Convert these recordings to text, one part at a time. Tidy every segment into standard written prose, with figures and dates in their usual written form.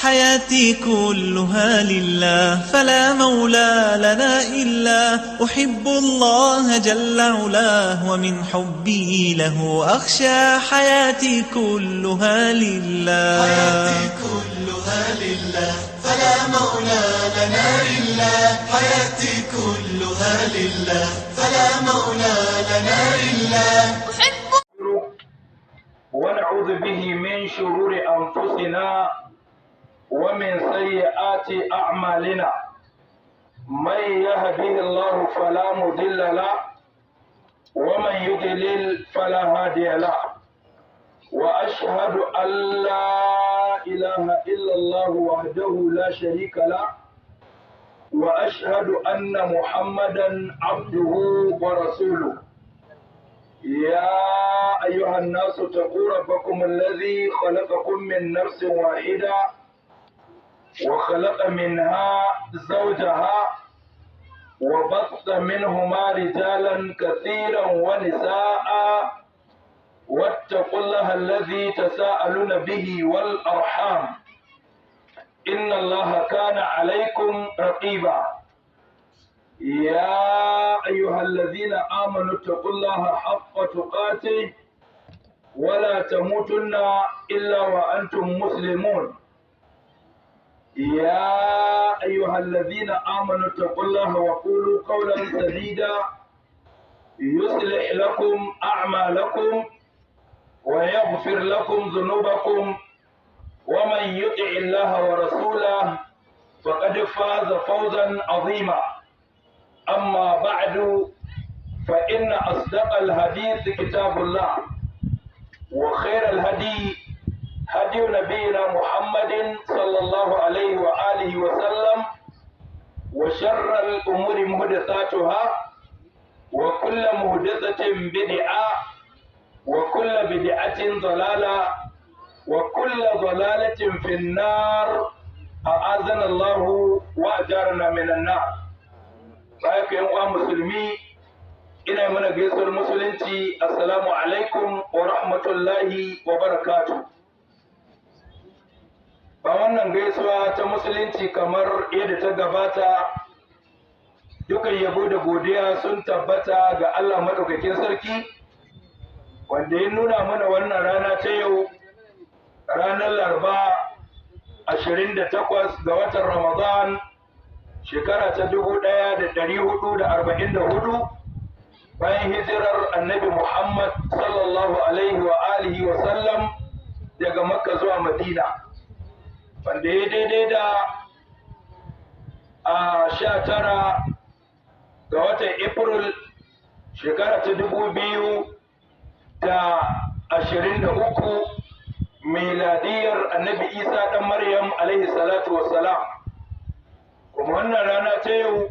حياتي كلها لله، فلا مولى لنا إلا. أحب الله جل علاه، ومن حبي له أخشى. حياتي كلها لله، حياتي كلها لله، فلا مولى لنا إلا. حياتي كلها لله، فلا مولى لنا إلا. ونعوذ به من شرور أنفسنا ومن سيئات أعمالنا. من يهده الله فلا مضل له، ومن يضلل فلا هادي له. وأشهد أن لا إله إلا الله وحده لا شريك له، وأشهد أن محمدا عبده ورسوله. يا أيها الناس اتقوا ربكم الذي خلقكم من نفس واحدة، وخلق منها زوجها، وبث منهما رجالا كثيرا ونساء، واتقوا الله الذي تساءلون به والأرحام، إن الله كان عليكم رقيبا. يا أيها الذين آمنوا اتقوا الله حق تقاته، ولا تموتن إلا وأنتم مسلمون. يا أيها الذين آمنوا اتقوا الله وقولوا قولا سديدا، يصلح لكم أعمالكم ويغفر لكم ذنوبكم، ومن يطع الله ورسوله فقد فاز فوزا عظيما. أما بعد، فإن أصدق الحديث كتاب الله، وخير الهدي هدي نبينا محمد صلى الله عليه وآله وسلم، وشر الأمور محدثاتها، وكل محدثة بدعة، وكل بدعة ضلالة، وكل ضلالة في النار، أعاذنا الله وأجارنا من النار. Bayan yan uwa musulmi, ina mana gaisuwar musulunci: assalamu alaikum wa rahmatullahi wa barakatu. Ba wannan gaisuwa ta musulunci, kamar yadda ta gabata, dukan yabo da godiya sun tabbata ga Allah maɗaukakin sarki, wanda ya nuna mana wannan rana ta yau, ranar Laraba, 28 ga watan Ramadan, shekara ta 1444 bayan hijirar Annabi Muhammad sallallahu alaihi wa alihi wa sallam daga Makka zuwa Madina, wanda ya daidai da a 19 ga watan April, shekara ta 2023 miladiyar Annabi Isa ɗan Maryam alaihi salatu wassalam. Kuma wannan rana ta yau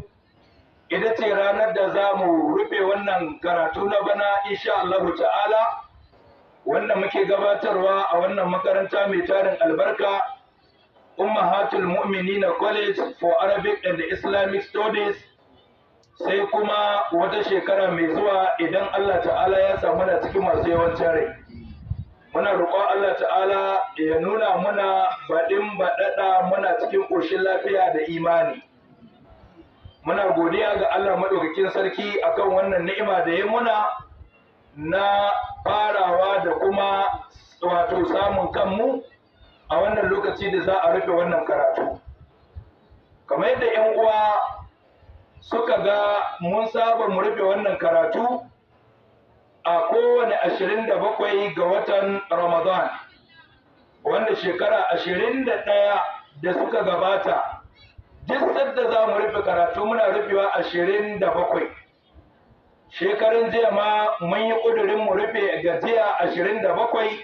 ita ce ranar da za mu rufe wannan karatu na bana insha Allah ta'ala, wanda muke gabatarwa a wannan makaranta mai tarin albarka, Ummahatul Mu'minina College for Arabic and Islamic Studies. Sai kuma wata shekara mai zuwa, idan Allah ta'ala ya samu na cikin masu yawancin rai. Muna roƙon Allah ta'ala ya nuna muna baɗin baɗaɗa muna cikin ƙoshin lafiya da imani. Muna godiya ga Allah maɗaukakin sarki akan wannan ni'ima da ya muna na farawa da kuma wato samun kanmu a wannan lokaci da za a rufe wannan karatu. Kamar yadda 'yan uwa suka ga, mun saba mu rufe wannan karatu a kowane 27 ga watan Ramadan, wanda shekara 21 da suka gabata, duk sadda za mu rufe karatu muna rufewa 27. Shekarun jiya ma mun yi ƙudurin mu rufe gajiya 27,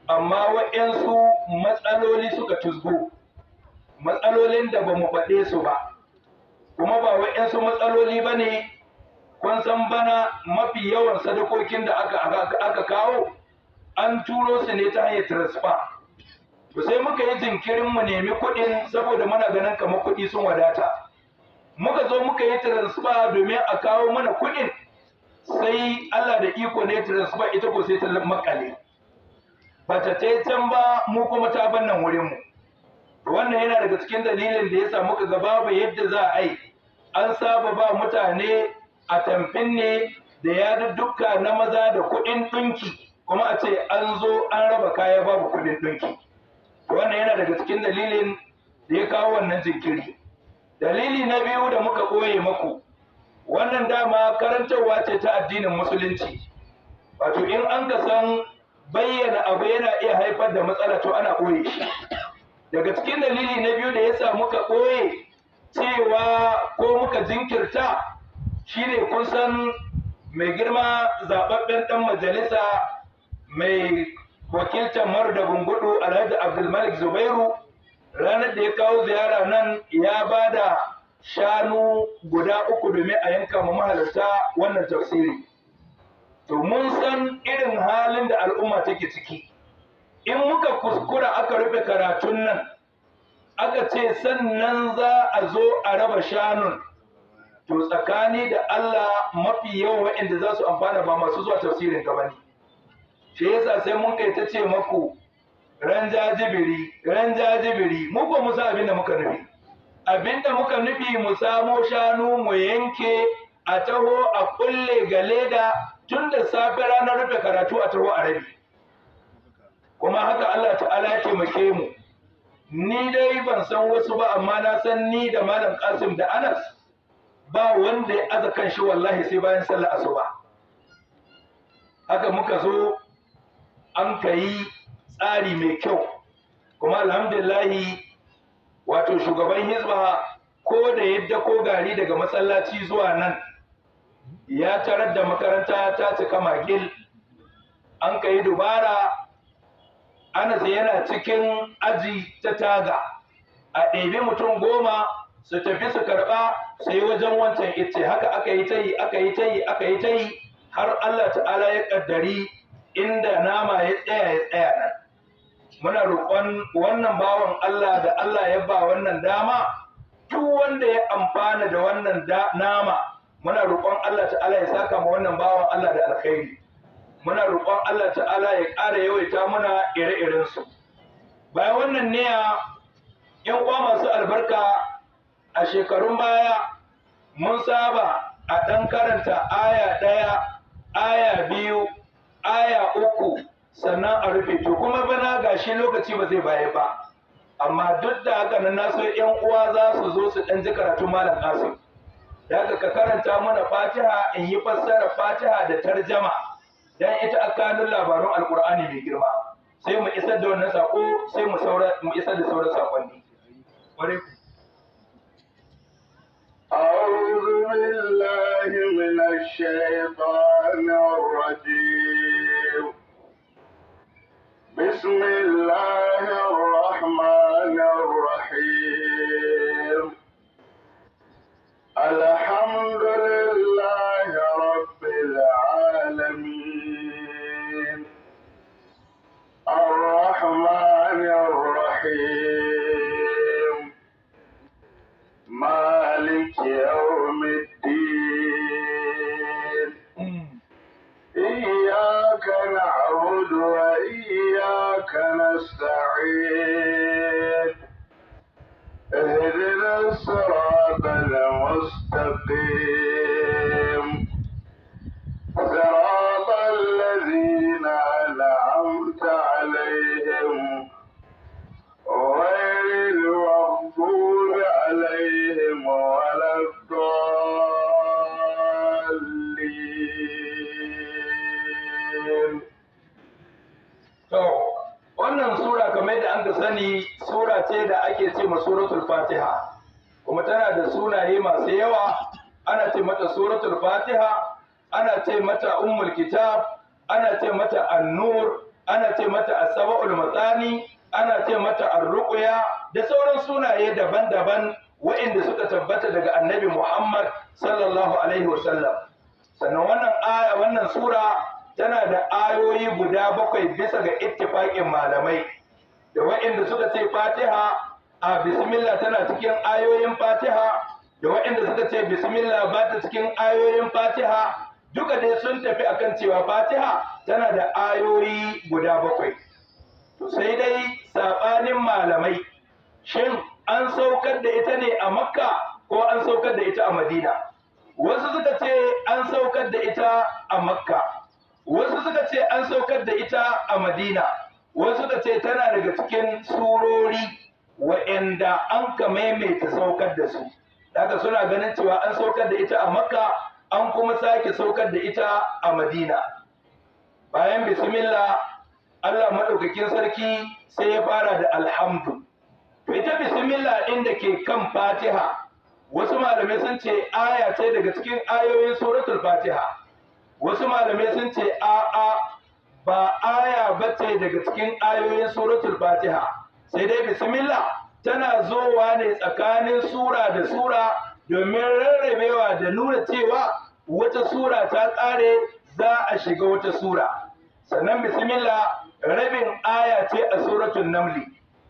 amma waɗansu matsaloli suka tuzgo, matsalolin da ba mu faɗe su ba, kuma ba waɗansu matsaloli ba ne. Kun san bana mafi yawan sadakokin da aka kawo an turo su ne ta hanyar transfer. To, sai muka yi jinkirin mu nemi kuɗin, saboda muna ganin kamar kuɗi sun wadata. Muka zo muka yi transfer domin a kawo mana kuɗin, sai Allah da iko ne transfer ita ko sai ta makale, ba ta can ba, mu kuma ta bannan wurin mu. Wannan yana daga cikin dalilin da ya sa muka ga babu yadda za a yi. An saba ba mutane a tamfin ne da yadudduka na maza da kuɗin ɗinki, kuma a ce an zo an raba kaya babu kuɗin ɗinki. Wannan yana daga cikin dalilin da ya kawo wannan jinkiri. Dalili na biyu da muka ɓoye maku, wannan dama karantarwa ce ta addinin musulunci. Wato in an ka san bayyana abu yana iya haifar da matsala, to ana ɓoye shi. Daga cikin dalili na biyu da ya sa muka ɓoye cewa ko muka jinkirta shine, kun san mai girma zaɓaɓɓen ɗan majalisa mai wakiltar Maru da Bungudu, Alhaji Abdulmalik Zubairu, ranar da ya kawo ziyara nan ya ba da shanu guda 3 domin a yanka ma mahalarta wannan tafsiri. To mun san irin halin da al'umma take ciki. In muka kuskura aka rufe karatun nan, aka ce sannan za a zo a raba shanun, to tsakani da Allah mafi yawan waɗanda za su amfana ba masu zuwa tafsirin gaba ne. Shi yasa sai mun kai ta ce maku ran jajibiri, ran jajibiri, mu ba mu san abin da muka nufi. Abin da muka nufi mu samo shanu mu yanke a taho a kulle ga leda tun da safe ranar rufe karatu a taho a rabi. Kuma haka Allah ta'ala ya taimake mu. Ni dai ban san wasu ba, amma na san ni da Malam Qasim da Anas ba wanda ya aza kan shi wallahi sai bayan sallar asuba. Haka muka zo an kai tsari mai kyau, kuma alhamdulillahi wato shugaban hizba ko da yadda ko gari daga masallaci zuwa nan ya tarar da makaranta ta cika magil. An kai dubara, Anas yana cikin aji ta taga, a ɗebi mutum 10 su tafi su karɓa su yi wajen wancan ice. Haka aka yi ta yi, aka yi ta yi, aka yi ta yi, har Allah ta'ala ya ƙaddari inda nama ya tsaya ya tsaya nan. Muna roƙon wannan bawan Allah da Allah ya ba wannan dama, duk wanda ya amfana da wannan nama, muna roƙon Allah ta'ala ya saka ma wannan bawan Allah da alkhairi. Muna roƙon Allah ta'ala ya ƙara yawaita muna ire-irensu. Bayan wannan ne, ‘yan uwa masu albarka, a shekarun baya mun saba a ɗan karanta aya 1, aya 2, aya 3 sannan a rufe. To kuma bana gashi lokaci ba zai baya ba, amma duk da haka nan na so ‘yan uwa za su zo su ɗan ji karatun Malam Qasim. Da haka ka karanta mana Fatiha, in yi fassara Fatiha da tarjama, dan ita akanun labarun Alƙur'ani mai girma. Sai mu isar da wannan sako, sai mu isar da sauran sakonni. أعوذ بالله من الشيطان الرجيم. بسم الله الرحمن الرحيم. الحمد لله رب العالمين. الرحمن الرحيم. مالك يوم الدين. إياك نعبد وإياك نستعين. اهدنا الصراط المستقيم. صراط الذين أنعمت عليهم غير المغضوب عليهم ولا الضالين. To, wannan sura kamar yadda an ka sani sura ce da ake ce ma suratul Fatiha, kuma tana da sunaye masu yawa. Ana ce mata suratul Fatiha, ana ce mata Ummul Kitab, ana ce mata An-Nur, ana ce mata As-Sab'ul Matsani, ana ce mata Ar-Ruqya, da sauran sunaye daban-daban waɗanda suka tabbata daga Annabi Muhammad sallallahu alaihi wasallam. Sannan wannan aya, wannan sura tana da ayoyi guda 7 bisa ga ittifaƙin malamai, da waɗanda suka ce Fatiha a bismillah tana cikin ayoyin Fatiha, da waɗanda suka ce bismillah ba ta cikin ayoyin Fatiha, duka dai sun tafi akan cewa Fatiha tana da ayoyi guda 7. To sai dai saɓanin malamai Shin an saukar da ita ne a Makka ko an saukar da ita a Madina? Wasu suka ce an saukar da ita a Makka, wasu suka ce an saukar da ita a Madina, wasu suka ce tana daga cikin surori wa'anda an ka maimaita saukar da su. Daga suna ganin cewa an saukar da ita a Makka, an kuma sake saukar da ita a Madina. Bayan bismillah, Allah maɗaukakin sarki sai ya fara da alhamdu. To ita bismillah ɗin da ke kan Fatiha, wasu malamai sun ce aya ce daga cikin ayoyin suratul Fatiha. Wasu malamai sun ce a'a, ba aya bace daga cikin ayoyin suratul Fatiha. Sai dai bismillah tana zowa ne tsakanin sura da sura domin rarrabewa da nuna cewa wata sura ta ƙare, za a shiga wata sura. Sannan bismillah rabin aya ce a suratul Namli,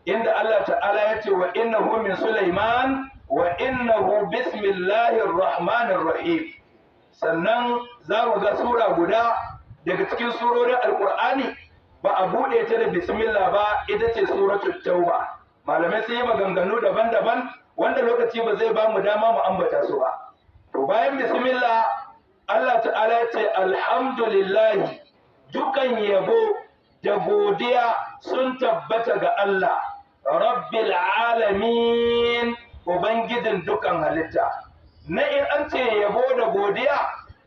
inda Allah ta'ala ya ce wa innahu min Sulaiman wa innahu bismillahir rahmanir rahim. Sannan za mu ga sura guda daga cikin surorin Alkur'ani ba a buɗe ta da bismillah ba, ita ce suratul Tauba. Malamai sun yi maganganu daban-daban wanda lokaci ba zai ba mu dama mu ambata su ba. To bayan bismillah, Allah ta'ala ya ce alhamdulillahi, dukan yabo da godiya sun tabbata ga Allah rabbil alamin, ubangijin dukan halitta. Na in an ce yabo da godiya,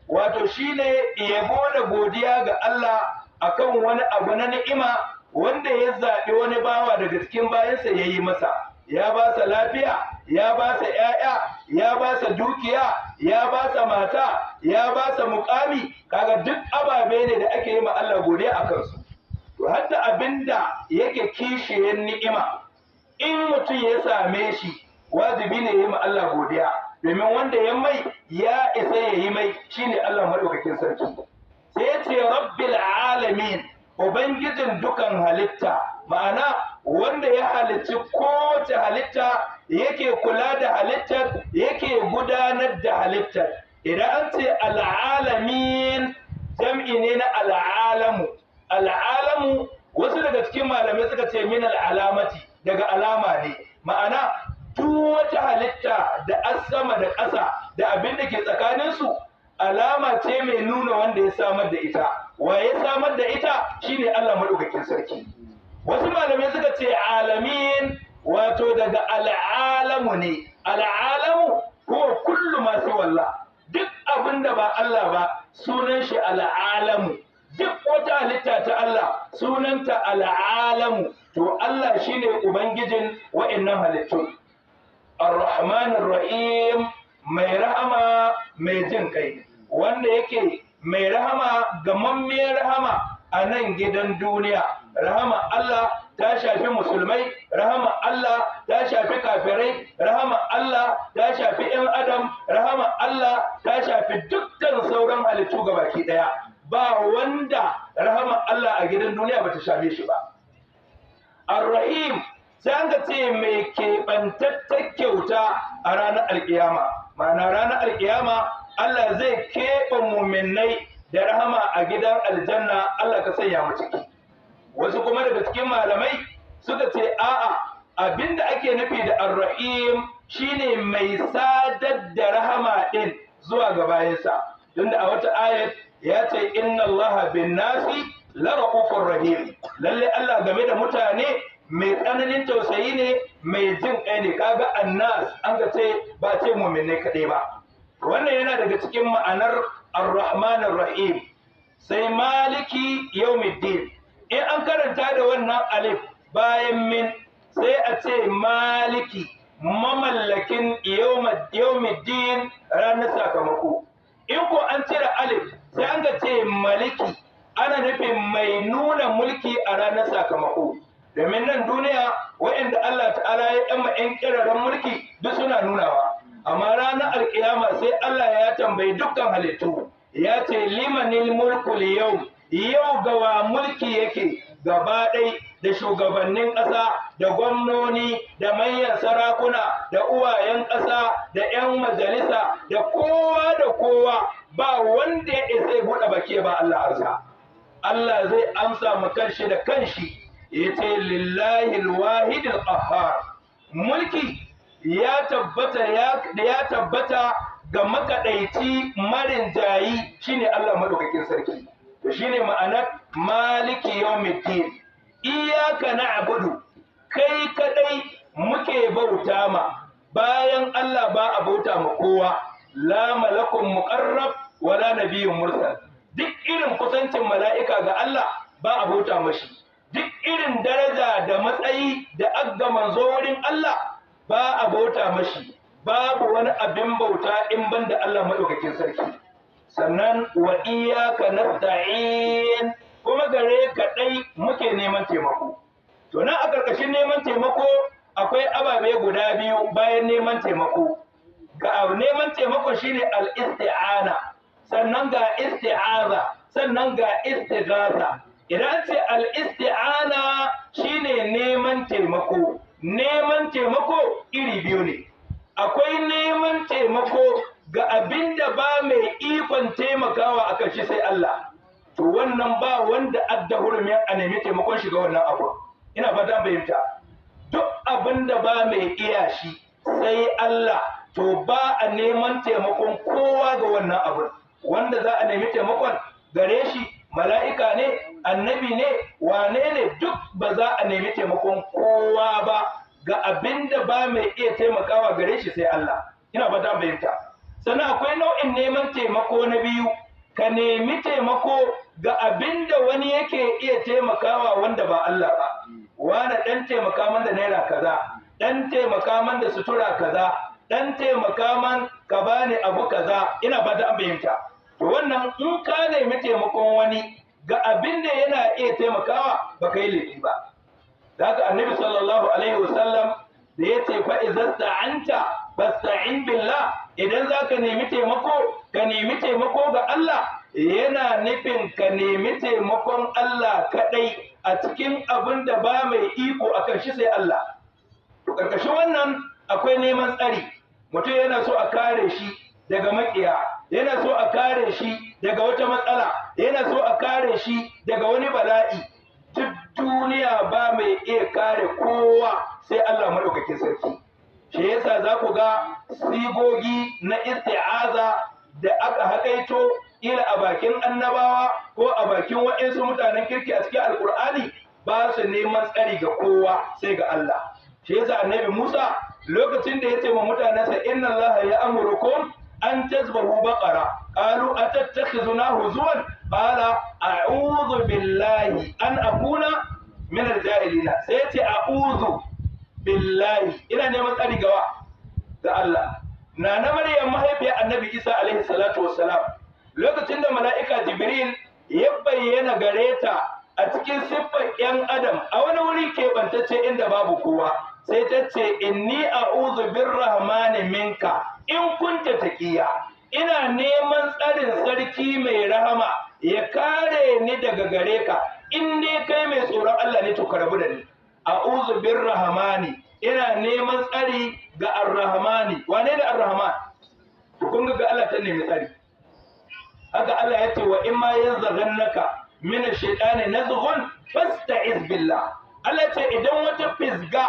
wato shine yabo da godiya ga Allah akan wani abu na ni'ima wanda ya zaɓi wani bawa daga cikin bayansa ya yi masa. Ya ba sa lafiya, ya ba sa ‘ya'ya, ya ba sa dukiya, ya ba sa mata, ya ba sa mukami. Kaga duk ababe ne da ake yi ma Allah godiya a kansu. To hatta abinda yake kishiyar ni'ima, in mutum ya same shi, wajibi ne ya yi ma Allah godiya, domin wanda ya mai ya isa ya yi mai, shine Allah maɗaukakin sarki. Sai ya ce rabbil alamin, ubangijin dukan halitta, ma'ana wanda ya halicci kowace halitta, yake kula da halittar, yake gudanar da halittar. Idan an ce al'alamin, jam'i ne na al'alamu. Al'alamu, wasu daga cikin malamai suka ce min al'alamati, daga alama ne, ma'ana duk wata halitta da as sama da ƙasa da abin da ke tsakaninsu alama ce mai nuna wanda ya samar da ita. Wa ya samar da ita? Shine Allah maɗaukakin sarki. Wasu malamai suka ce alamin wato daga al'alamu ne. Al'alamu ko kullu ma wallah, duk abin da ba Allah ba sunan shi al'alamu. Duk wata halitta ta Allah sunanta al'alamu. To Allah shine ubangijin wa'annan halittu. Ar-Rahmanir Rahim, mai rahama mai jin kai, wanda yake mai rahama gamammiyar rahama a nan gidan duniya. Rahama Allah ta shafi musulmai, rahama Allah ta shafi kafirai, rahama Allah ta shafi 'yan adam, rahama Allah ta shafi dukkan sauran halittu gabaki daya. Ba wanda rahama Allah a gidan duniya bata shafe shi ba. Ar-Rahim, sai an ka ce mai keɓantattar kyauta a ranar alkiyama, ma'ana ranar alkiyama Allah zai keɓe muminai da rahama a gidan aljanna. Allah ka sanya mu ciki. Wasu kuma daga cikin malamai suka ce a'a, abinda ake nufi da Ar-Rahim shine mai sadar da rahama din zuwa ga bayansa, tunda a wata ayat ya ce inna Allaha bin nasi la ra'ufur rahim, lalle Allah game da mutane mai tsananin tausayi ne, mai jin kai ne. Kaga annas an ga ce ba ce mu'minai kaɗai ba. Wannan yana daga cikin ma'anar Ar-Rahmanir Rahim. Sai maliki yawmiddin. In an karanta da wannan alif bayan min, sai a ce maliki, mamallakin yawmiddin, ranar sakamako. In ko an cire alif, sai an ga ce maliki, ana nufin mai nuna mulki a ranar sakamako, domin nan duniya waɗanda Allah ta'ala ya ɗan ‘yan ƙiraren mulki duk suna nunawa, amma ranar alƙiyama sai Allah ya tambayi dukkan halittu, ya ce limanil mulku yau, yau gawa mulki yake? Gaba ɗai da shugabannin ƙasa da gwamnoni da manyan sarakuna da uwayen ƙasa da 'yan majalisa da kowa da kowa, ba wanda ya isa ya buɗe baki ba Allah arza. Allah zai amsa ma kanshi da kanshi, ya ce lillahi alwahid alqahhar. Mulki ya tabbata ya tabbata ga makaɗaici marin jayi shine Allah madaukakin sarki. To shine ma'anar maliki yawmiddin. Iyyaka na'budu, kai kadai muke bauta ma. Bayan Allah ba a bauta ma kowa. La malakun muqarrab wala nabiyyun mursal. Duk irin kusancin mala'ika ga Allah ba a bauta mashi. Duk irin daraja da matsayi da agga manzo wurin Allah ba a bauta mashi. Babu wani abin bauta in banda Allah madaukakin sarki. Sannan wa iyyaka nasta'in, kuma gare ka dai muke neman taimako. To nan a karkashin neman taimako akwai ababe guda biyu bayan neman taimako. Ga neman taimako shine al-isti'ana, sannan ga isti'aza, sannan ga istighatha. Idan ce al-isti'ana shine neman taimako. Neman taimako iri biyu ne. Akwai neman taimako ga abinda ba mai ikon taimakawa akan shi sai Allah. To wannan ba wanda adda hurumin a nemi taimakon shi ga wannan abu. Ina fata fahimta. Duk abinda ba mai iya shi sai Allah, to ba a neman taimakon kowa ga wannan abun. Wanda za a nemi taimakon gare shi mala'ika ne, annabi ne, wane ne, duk ba za a nemi taimakon kowa ba ga abinda ba mai iya taimakawa gare shi sai Allah. Ina fata fahimta. Sannan akwai nau'in neman taimako na biyu, ka nemi taimako ga abinda wani yake iya taimakawa wanda ba Allah ba. Wane ɗan taimaka man da naira kaza, ɗan taimaka man da sutura kaza, ɗan taimaka man ka bani abu kaza. Ina fata an fahimta. To wannan in ka nemi taimakon wani ga abin da yana iya taimakawa ba ka yi laifi ba. Da haka Annabi sallallahu alaihi wasallam da ya ce fa iza sta'anta fasta'in billah, idan za ka nemi taimako ka nemi taimako ga Allah, yana nufin ka nemi taimakon Allah kadai a cikin abin da ba mai iko akan shi sai Allah. To karkashin wannan akwai neman tsari. Mutum yana so a kare shi daga makiya, yana so a kare shi daga wata matsala, yana so a kare shi daga wani bala'i. Duk duniya ba mai iya kare kowa sai Allah madaukakin sarki. Shi yasa za ku ga sigogi na isti'aza da aka hakaito ila a bakin annabawa ko a bakin waɗansu mutanen kirki a cikin Alƙur'ani, ba su neman tsari ga kowa sai ga Allah. Shi yasa Annabi Musa lokacin da ya ce wa mutanensa inna Allaha ya'murukum an tazbahu baqara, qalu atattakhizuna huzuwan, qala a'udhu billahi an akuna min al-jahilina. Sai ya ce a'udhu billahi, ina neman tsari gawa ga Allah. Nana Maryam mahaifiyar Annabi Isa alaihi salatu wassalam, lokacin da mala'ika Jibril ya bayyana gare ta a cikin siffar 'yan adam a wani wuri keɓantacce inda babu kowa, sai ta ce inni a'udhu birrahmani minka in kunta taqiya, ina neman tsarin sarki mai rahama ya kare ni daga gare ka, in dai kai mai tsoron Allah ne to ka rabu da ni. A'udhu birrahmani, ina neman tsari ga arrahmani. Wane ne arrahman? To kun ga Allah ta nemi tsari. Haka Allah ya ce wa in ma yanzaghannaka min ash-shaytani nazghun fasta'iz billah. Allah ce idan wata fisga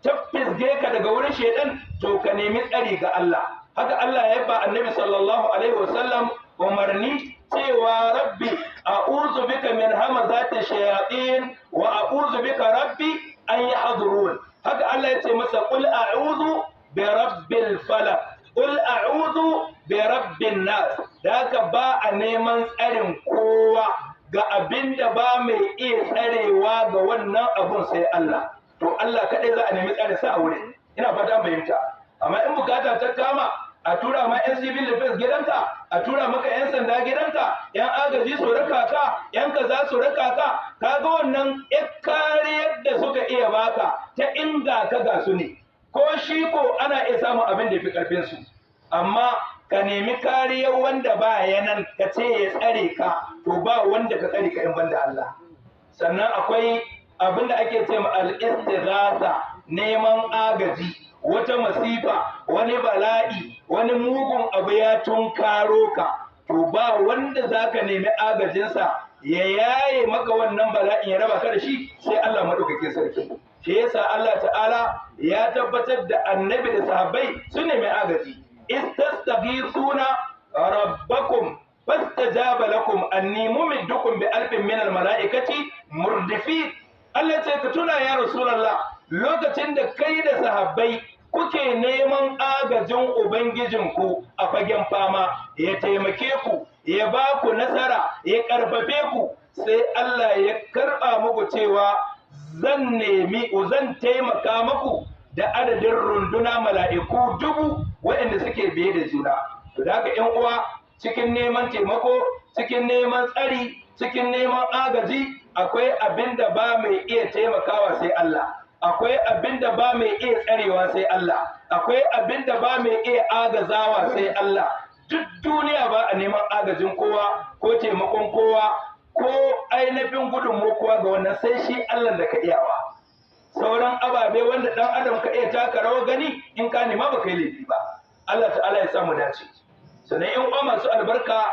ta fisge ka daga wurin shaytan to ka nemi tsari ga Allah. Haka Allah ya ba Annabi sallallahu alaihi wasallam umarni cewa rabbi a'udhu bika min hamazati shayatin wa a'udhu bika rabbi an yahdurun. Haka Allah ya ce masa qul a'udhu bi rabbil falaq, qul a'udhu bi rabbin nas. Da haka ba a neman tsarin kowa ga abinda ba mai iya tsarewa ga wannan abun sai Allah. To Allah kadai za a nemi tsarin sa a wurin. Ina fata fahimta. Amma in bukata ta kama a tura ma yan civil defense gidanka, a tura maka yan sanda gidanka, yan agaji su raka ka, yan kaza su raka ka, kaga wannan yan kariyar da suka iya baka ta inda ka ga su ne. Ko shi ko ana iya samun abin da fi karfin su. Amma ka nemi kariyar wanda ba yanan ka ce ya tsare ka, to ba wanda ka tsare ka in banda Allah. Sannan akwai abin da ake ce ma al-istighatha, neman agaji. Wata masifa, wani bala'i, wani mugun abu ya tunkaro ka, to ba wanda zaka nemi agajinsa ya yaye maka wannan bala'in ya raba ka da shi sai Allah madaukakin sarki. Shi yasa Allah ta'ala ya tabbatar da annabi da sahabbai su nemi agaji. Istastaghithuna rabbakum fastajaba lakum anni mumiddukum bi alfin min al mala'ikati murdifin. Allah ce ka tuna ya Rasulullah lokacin da kai da sahabbai kuke neman agajin Ubangijinku a fagen fama, ya taimake ku, ya ba ku nasara, ya karfafe ku, sai Allah ya karba muku cewa zan nemi zan taimaka muku da adadin runduna mala'iku 1000 waɗanda suke biye da juna. To da haka ƴan uwa, cikin neman taimako, cikin neman tsari, cikin neman agaji, akwai abin da ba mai iya taimakawa sai Allah, akwai abin da ba mai iya tsarewa sai Allah, akwai abin da ba mai iya agazawa sai Allah. Duk duniya ba a neman agajin kowa ko taimakon kowa ko ainihin gudunmu kowa ga wannan sai shi Allah da ka iyawa. Sauran ababe wanda ɗan adam ka iya taka rawa gani in ka nema ba kai laifi ba. Allah ta'ala ya samu dace. Sannan ƴan uwa masu albarka,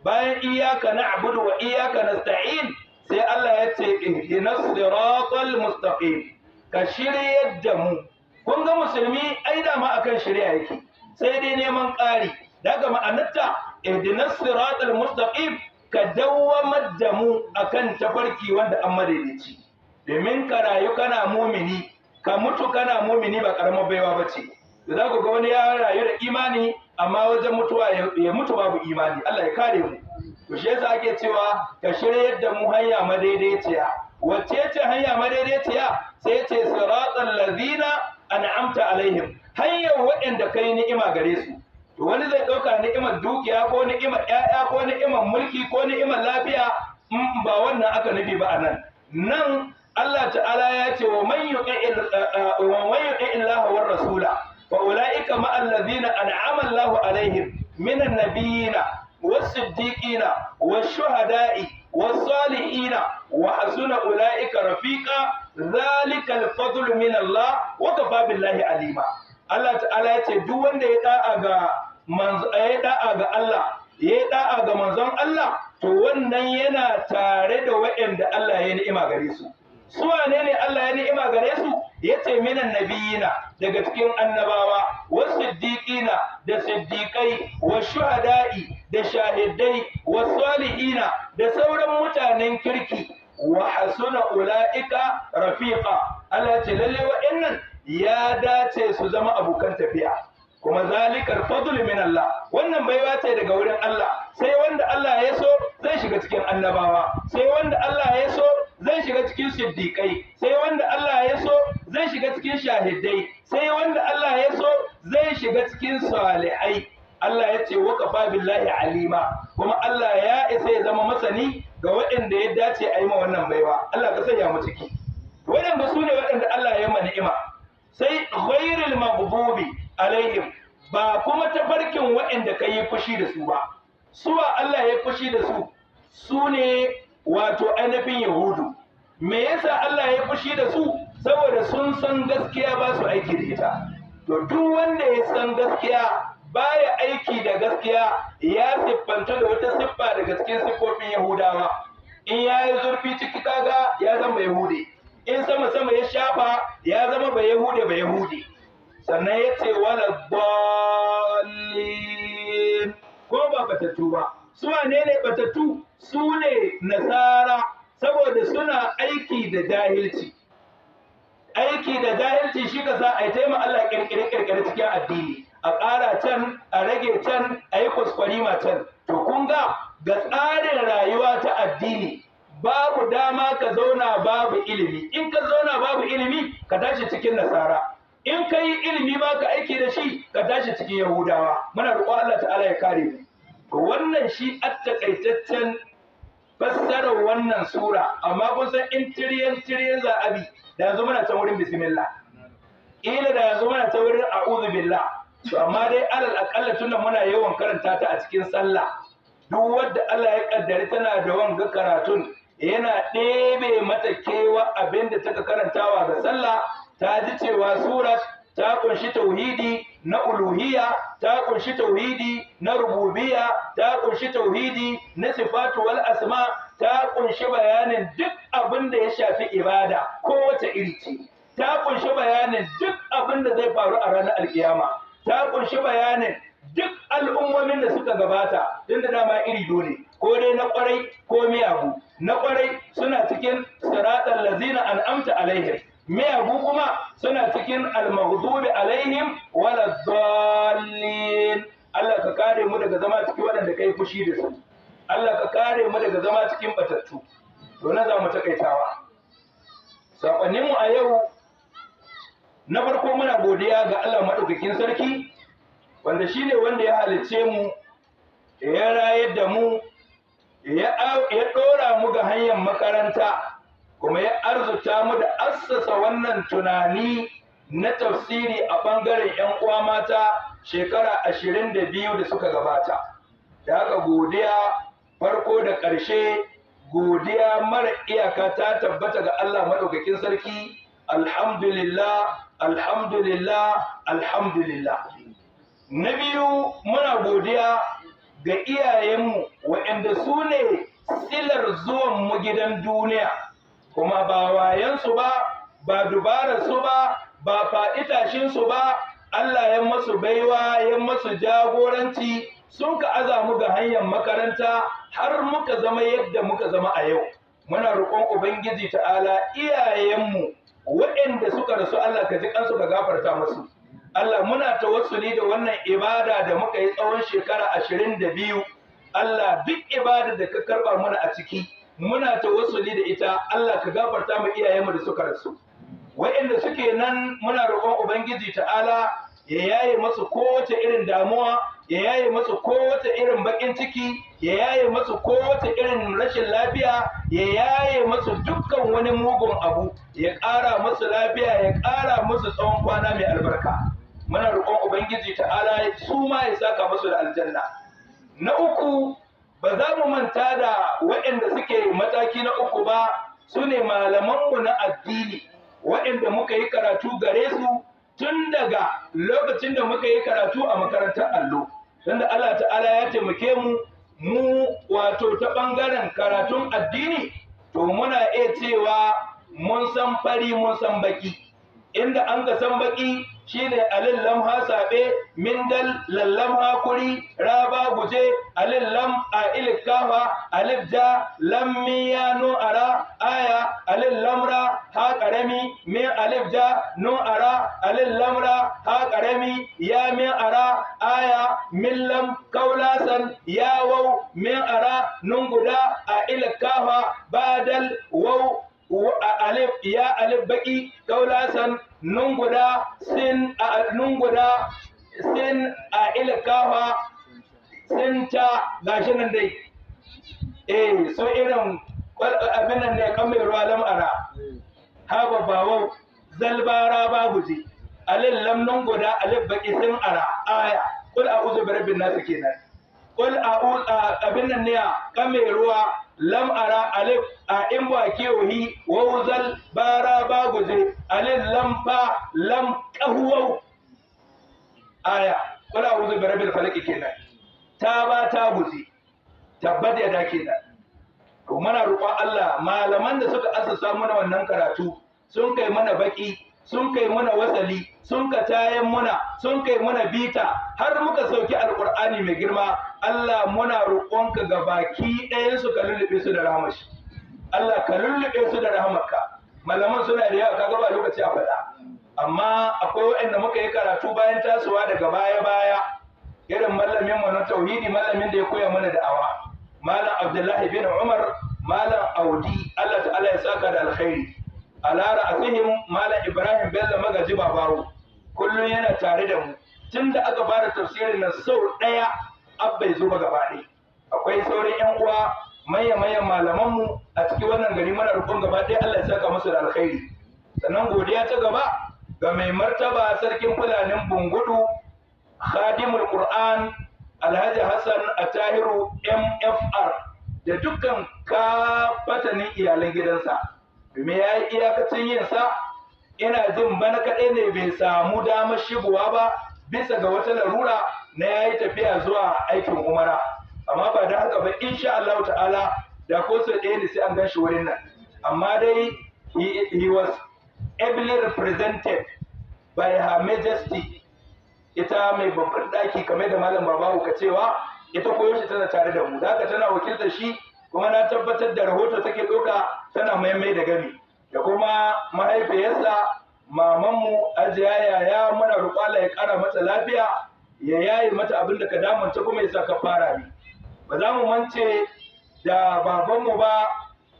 bayan iyyaka na'budu wa iyyaka nasta'in, sai Allah ya ce ihdinas siratal mustaqim, ka shiryar da mu. Kun ga musulmi ai dama akan shirya yake, sai dai neman ƙari. Daga ma'anarta ihdinas siratal mustaqim, ka dawwamar da mu akan tafarki wanda an madaidaici. Domin ka rayu kana mumini, ka mutu kana mumini ba karamar baiwa bace. Da za ku ga wani ya rayu da imani amma wajen mutuwa ya mutu babu imani. Allah ya kare mu. To shi yasa ake cewa ka shiryar da mu hanya madaidaiciya. Wacce ce hanya madaidaiciya? Sai ce siratal ladina an'amta alaihim, hanyar waɗanda kai ni'ima gare su. To wani zai ɗauka ni'imar dukiya ko ni'imar ƴaƴa ko ni'imar mulki ko ni'imar lafiya, ba wannan aka nufi ba anan. Nan Allah ta'ala ya ce wa man yuti Allah war rasula fa ulaika ma alladhina an'ama Allahu alaihim minan nabiyina was-siddiqina wash-shuhada'i was-salihina wa hasuna ulaika rafiqa zalikal fadlu min Allah wa kafa billahi alima. Allah ta'ala ya ce duk wanda ya da'a ga manzo, ya da'a ga Allah, ya da'a ga manzon Allah, to wannan yana tare da waɗanda Allah ya ni'ima gare su. Su wane ne Allah ya ni'ima gare su? Yace minan nabiyina, daga cikin annabawa, wasiddiqina da siddiqai, washuhada'i da shahidai, wasalihina da sauran mutanen kirki, wa hasuna ulaika rafiqa. Allah ya ce lalle waɗannan ya dace su zama abokan tafiya. Kuma zalikal fadlu min Allah, wannan baiwa ce daga wurin Allah. Sai wanda Allah ya so zai shiga cikin annabawa, sai wanda Allah ya so zai shiga cikin siddiqai, sai wanda Allah ya so zai shiga cikin shahidai, sai wanda Allah ya so zai shiga cikin salihai. Allah ya ce wa kafa billahi alima, kuma Allah ya isa ya zama masani ga waɗanda ya dace a yi ma wannan baiwa. Allah ka sanya mu ciki. Waɗanda su ne waɗanda Allah ya ma ni'ima. Sai ghairil maghdubi alaihim, ba kuma tafarkin waɗanda ka yi fushi da su ba. Suwa Allah ya fushi da su? Su ne wato ainihin Yahudu. Me yasa Allah ya fushi da su? Saboda sun san gaskiya ba su aiki da ita. To duk wanda ya san gaskiya baya aiki da gaskiya, ya siffanta da wata siffa daga cikin siffofin Yahudawa. In ya yi zurfi ciki kaga ya zama Yahudi, in sama sama ya shafa ya zama ba Yahude ba Yahudi. Sannan ya ce wala dallin, ko ba batattu ba. Su wane ne batattu? Su ne Nasara, saboda suna aiki da jahilci. Aiki da jahilci shi ka sa a yi taima Allah kirkire-kirkire cikin addini, a ƙara can, a rage can, a yi kwaskwarima can. To kun ga tsarin rayuwa ta addini babu dama ka zauna babu ilimi. In ka zauna babu ilimi, ka tashi cikin Nasara. In ka yi ilimi ba ka aiki da shi, ka tashi cikin Yahudawa. Muna roƙon Allah ta'ala ya kare mu. To wannan shi a takaitaccen fassarar wannan sura. Amma kun san in tiriyan tiriyan za a bi, da yanzu muna can wurin bismillah, ƙila da yanzu muna can wurin a'udhu billah. To amma dai alal aƙalla tunda muna yawan karanta ta a cikin sallah, duk wanda Allah ya kaddari tana da wanga karatun, yana ɗebe mata kewa abinda taka karantawa ga sallah. Ta ji cewa surat ta kunshi tauhidi na uluhiyya, ta kunshi tauhidi na rububiyya, ta kunshi tauhidi na sifatu wal asma, ta kunshi bayanin duk abin da ya shafi ibada kowace iri ce. Ta kunshi bayanin duk abin da zai faru a ranar alkiyama. Ta kunshi bayanin duk al'ummomin da suka gabata, tun da dama iri dole, ko dai na kwarai ko miyagu. Na kwarai suna cikin siratal lazina an'amta alaihim, miyagu kuma suna cikin almaghdubi alaihim wala dallin. Allah ka kare mu daga zama cikin waɗanda kai fushi da su. Allah ka kare mu daga zama cikin batattu. To na za mu takaitawa. Sakonninmu a yau na farko, muna godiya ga Allah maɗaukakin sarki, wanda shine wanda ya halicce mu, ya rayar da mu, ya ɗora mu ga hanyar makaranta, kuma ya arzuta mu da assasa wannan tunani na tafsiri a ɓangaren 'yan uwa mata shekara 22 da suka gabata. Da haka godiya farko da ƙarshe, godiya mara iyaka ta tabbata ga Allah maɗaukakin sarki. Alhamdulillah, alhamdulillah, alhamdulillah. Na biyu, muna godiya ga iyayenmu waɗanda su ne silar zuwan mu gidan duniya, kuma ba wayansu ba, ba dubararsu ba, ba faɗi tashinsu ba, Allah ya masu baiwa, ya masu jagoranci, sun ka aza mu ga hanyar makaranta har muka zama yadda muka zama a yau. Muna roƙon Ubangiji ta'ala, iyayenmu waɗanda suka rasu, Allah ka ji kansu, ka gafarta musu. Allah, muna tawassuli da wannan ibada da muka yi tsawon shekara 22. Allah, duk ibada da ka karɓa mana a ciki, muna tawassuli da ita, Allah ka gafarta mu iyayenmu da suka rasu. Waɗanda suke nan, muna roƙon Ubangiji ta'ala ya yaye masu kowace irin damuwa, ya yaye masu kowace irin baƙin ciki, ya yaye masu kowace irin rashin lafiya, ya yaye masu dukkan wani mugun abu, ya ƙara masu lafiya, ya ƙara masu tsawon kwana mai albarka. Muna roƙon Ubangiji ta'ala su ma ya saka masu da aljanna. Na uku, ba za mu manta da waɗanda suke mataki na uku ba, su ne malamanmu na addini, waɗanda muka yi karatu gare su tun daga lokacin da muka yi karatu a makarantar allo. Tunda Allah ta'ala ya taimake mu, mu wato ta ɓangaren karatun addini, to muna iya cewa mun san fari, mun san baki. Inda an ka san baki shine alil lam ha sabe min dal lallam ha kuri raba guje alil lam a ilif kafa alif ja lam mi ya nu ara aya alil lamra ha karami min alif ja nu ara alil lamra ha karami ya min ara aya min lam kaulasan ya waw min ara nun guda a ilif kafa badal waw alif ya alif baki kaulasan nun guda sin a nun guda sin a ilkafa sin ta. Gashi nan dai, eh, so irin abin nan ne kan mai ruwa lam ara ha babbawo zalbara ba guji alif lam nun guda alif baki sin ara aya qul a'udhu bi rabbin nas kenan. Qul a'udhu abin nan ne kan mai ruwa lam ara alif a in ba kewahi wawzal bara ba guje alif lam ba lam qahwaw aya qul a'udhu bi rabbil falaq kenan. Ta ba ta guji tabbat ya da kenan. To muna roƙon Allah, malaman da suka assasa mana wannan karatu, sun kai mana baki, sun kai mana wasali, sun ka tayan muna, sun kai mana bita har muka sauki Alƙur'ani mai girma, Allah muna roƙonka ga baki ɗayan su ka lullube su da rahmashi. Allah ka lullube su da rahmarka. Malaman suna da yawa, kaga ba lokaci a faɗa, amma akwai waɗanda muka yi karatu bayan tasowa daga baya baya, irin malamin mu na tauhidi, malamin da ya koya mana da'awa, Malam Abdullahi bin Umar, Malam Audi, Allah ta'ala ya saka da alkhairi. Ala ra'asihim Malam Ibrahim Bello Magaji Babawo, kullum yana tare da mu tun da aka fara tafsirin nan, sau ɗaya abbai zo ba gaba ɗaya. Akwai sauran yan uwa manya manyan malamanmu a cikin wannan gari, muna roƙon gaba ɗaya Allah ya saka musu da alkhairi. Sannan godiya ta gaba ga mai martaba Sarkin Fulanin Bungudu, Khadimul Qur'an, Alhaji Hassan Atahiru MFR, da dukkan kafatanin iyalan gidansa, domin ya yi iyakacin yinsa. Ina jin bana kaɗai ne bai samu damar shigowa ba bisa ga wata larura na ya yi tafiya zuwa aikin umara, amma ba da haka ba, insha Allah ta'ala, da ko sau ɗaya ne sai an gan shi wurin nan. Amma dai he was ably represented by Her Majesty, ita mai babban daki, kamar da Malam Babawu ka cewa ita koyaushe tana tare da mu, da haka tana wakiltar shi, kuma na tabbatar da rahoto take ɗauka tana maimai da gami da kuma mahaifiyarsa, mamanmu Ajiya Yaya. Muna roƙo Allah ya ƙara mata lafiya, ya yayi mata abin da ka damunta, kuma ya sa ka fara ne. Ba za mu mance da babanmu ba,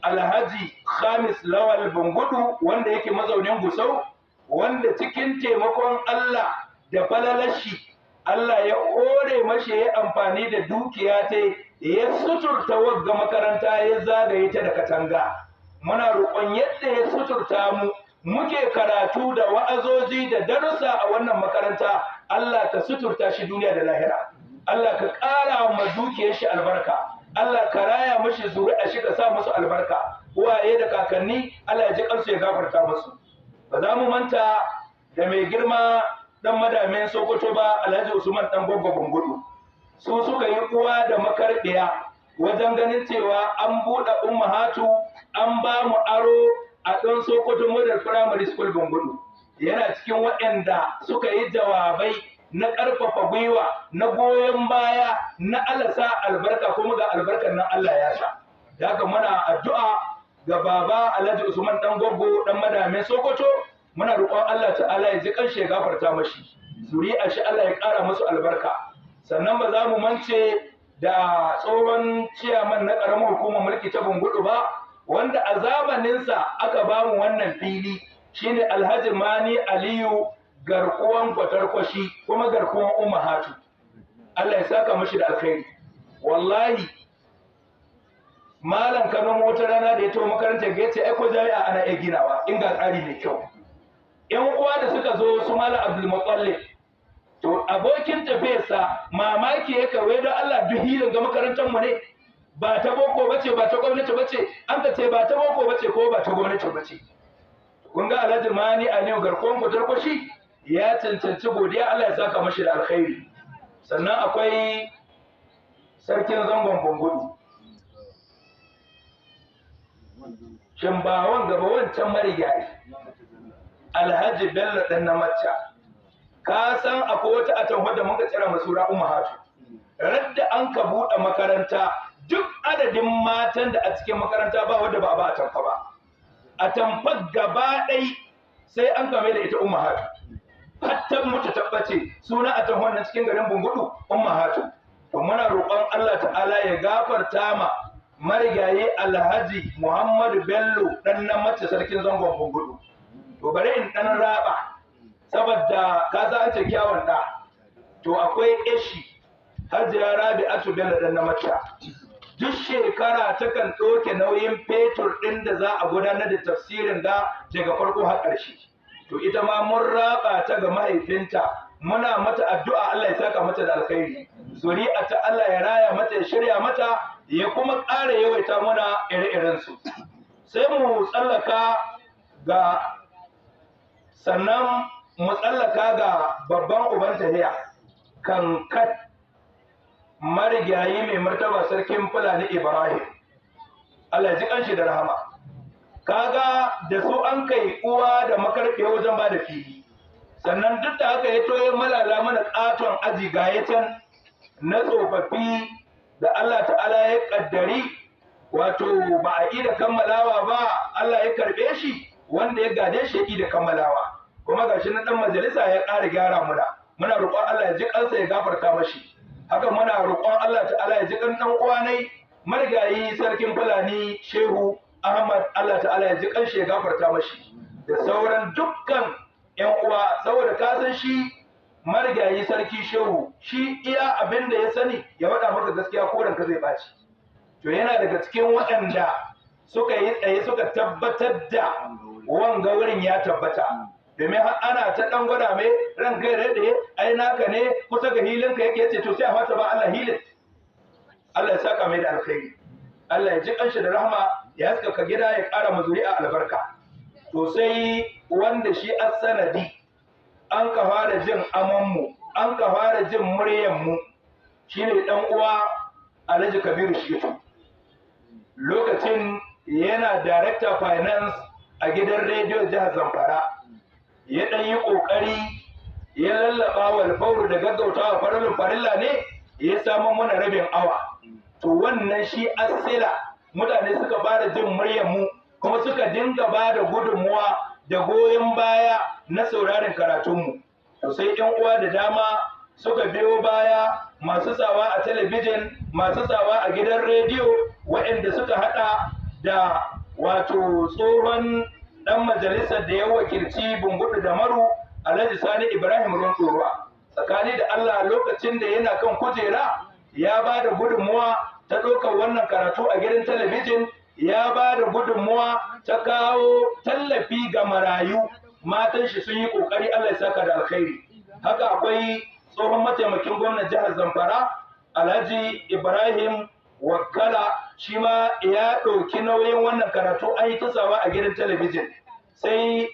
Alhaji Khamis Lawal Bungudu, wanda yake mazaunin Gusau, wanda cikin taimakon Allah da falalashi Allah ya ore mashi ya amfani da dukiya ta ya suturta wagga makaranta, ya zagaye ta da katanga. Muna roƙon yadda ya suturta mu muke karatu da wa'azoji da darussa a wannan makaranta, Allah ka suturta shi duniya da lahira. Allah ka ƙara ma dukiyar shi albarka. Allah ka raya mashi zuri'a shi, ka sa musu albarka. Uwaye da kakanni, Allah ya ji kansu ya gafarta musu. Ba za mu manta da mai girma dan madamin Sokoto ba, Alhaji Usman Dan Goggo Bungudu. Su suka yi uwa da makarbiya wajen ganin cewa an buɗe Ummahatu, an ba mu aro a ɗan Sokoto Model Primary School Bungudu. Yana cikin waɗanda suka yi jawabai na ƙarfafa gwiwa, na goyon baya, na alasa albarka, kuma ga albarkar nan Allah ya sa. Da haka muna addu'a ga baba Alhaji Usman Dan Goggo, dan madamin Sokoto. Muna roƙon Allah ta'ala ya ji kanshi ya gafarta mashi, zuri'a shi Allah ya ƙara musu albarka. Sannan ba za mu mance da tsohon ciyaman na ƙaramar hukumar mulki ta Bungudu ba, wanda a zamaninsa aka ba mu wannan fili, shine Alhaji Mani Aliyu, garkuwan kwatarkwashi kuma garkuwan Ummahatu. Allah ya saka mashi da alkhairi. Wallahi Malam Kano, wata rana da ya taho makarantar ga, yace ai ko jami'a ana iya ginawa in ga tsari mai kyau. Yan uwa da suka zo, su Malam Abdul Muttalib, to abokin tafiyarsa mamaki ya kawai, don Allah duk hilin ga makarantar mu ne, ba ta boko bace, ba ta gwamnati bace? An ka ce ba ta boko bace ko ba ta gwamnati bace. Kun ga Alhaji Mani Aliyu, garkuwan kwatarkwashi, ya cancanci godiya. Allah ya saka mashi da alkhairi. Sannan akwai sarkin zangon Bungudu, shin ba wanga ba, wancan marigayi Alhaji Bello ɗan na Macca. Ka san akwai wata atan wadda muka tsira masura Ummahatu, radda an ka buɗe makaranta, duk adadin matan da a cikin makaranta ba wadda ba a atamfa ba. Atamfa gaba ɗai sai an kame da ita Ummahatu, hatta mutu tabbace suna atan wannan cikin garin Bungudu Ummahatu. To muna roƙon Allah ta'ala ya gafarta ma marigayi Alhaji Muhammadu Bello dan nan mace, sarkin zangon Bungudu. To bari in dan raba, saboda ka za an ce kyawun da. To akwai eshi, Hajiya Rabi'atu Bello dan na mace, duk shekara takan ɗauke nauyin fetur ɗin da za a gudanar da tafsirin da daga farko har ƙarshe. To ita ma mun raba ta ga mahaifinta, muna mata addu'a Allah ya saka mata da alkhairi, zuri'a ta Allah ya raya mata, ya shirya mata, ya kuma ƙara yawaita mana ire-iren su. Sai mu tsallaka ga, sannan mu tsallaka ga babban uban tahiya kankat, marigayi mai martaba sarkin Fulani Ibrahim. Allah ya ji kanshi da rahama. Kaga da su an kai uwa da makarfe wajen ba da fili, sannan duk da haka ya toye malala mana katon aji ga ya can na tsofaffi da Allah ta'ala ya kaddari, wato ba a yi da kammalawa ba, Allah ya karbe shi, wanda ya gade shi ya yi da kammalawa, kuma gashi na dan majalisa ya ƙara gyara muna. Muna roƙon Allah ya ji kansa ya gafarta mashi. Haka muna roƙon Allah ta'ala ya ji kan dan uwanai marigayi sarkin Fulani Shehu Ahmad. Allah ta'ala ya ji kanshi ya gafarta mashi da sauran dukkan yan uwa, saboda ka san shi marigayi sarki Shehu, shi iya abin da ya sani ya faɗa maka gaskiya ko ranka zai ɓaci. To yana daga cikin waɗanda suka yi tsaye suka tabbatar da wanga wurin ya tabbata, domin har ana ta ɗan gwada mai ran kai daɗe, ai naka ne, kusa ga hilinka yake. Yace to sai a fasa ba Allah hilin. Allah ya saka mai da alkhairi, Allah ya ji kanshi da rahama, ya haskaka gida, ya ƙara ma zuri'a albarka. To sai wanda shi as-sanadi an ka fara jin amanmu, an ka fara jin muryanmu, shine dan uwa Alhaji Kabiru Shitu, lokacin yana director finance. a gidan rediyon jihar Zamfara. Ya ɗan yi ƙoƙari ya lallaba wal fauru da gaggautawa faralin farilla ne ya samu mana rabin awa. To wannan shi asila mutane suka fara jin muryar mu kuma suka dinga ba da gudunmuwa da goyon baya na sauraron karatunmu. To sai 'yan uwa da dama suka biyo baya, masu sawa a talabijin, masu sawa a gidan rediyo, waɗanda suka haɗa da wato tsohon ɗan majalisar da ya wakilci Bungudu da Maru, Alhaji Sani Ibrahim Ruwan. Tsakani da Allah, lokacin da yana kan kujera ya ba da gudunmuwa ta ɗaukar wannan karatu a gidan talabijin, ya ba da gudunmuwa ta kawo tallafi ga marayu. Matan shi sun yi ƙoƙari, Allah ya saka da alkhairi. Haka akwai tsohon mataimakin gwamnan jihar Zamfara, Alhaji Ibrahim Wakala, shi ma ya ɗauki nauyin wannan karatu, an yi tasawa a gidan talabijin. Sai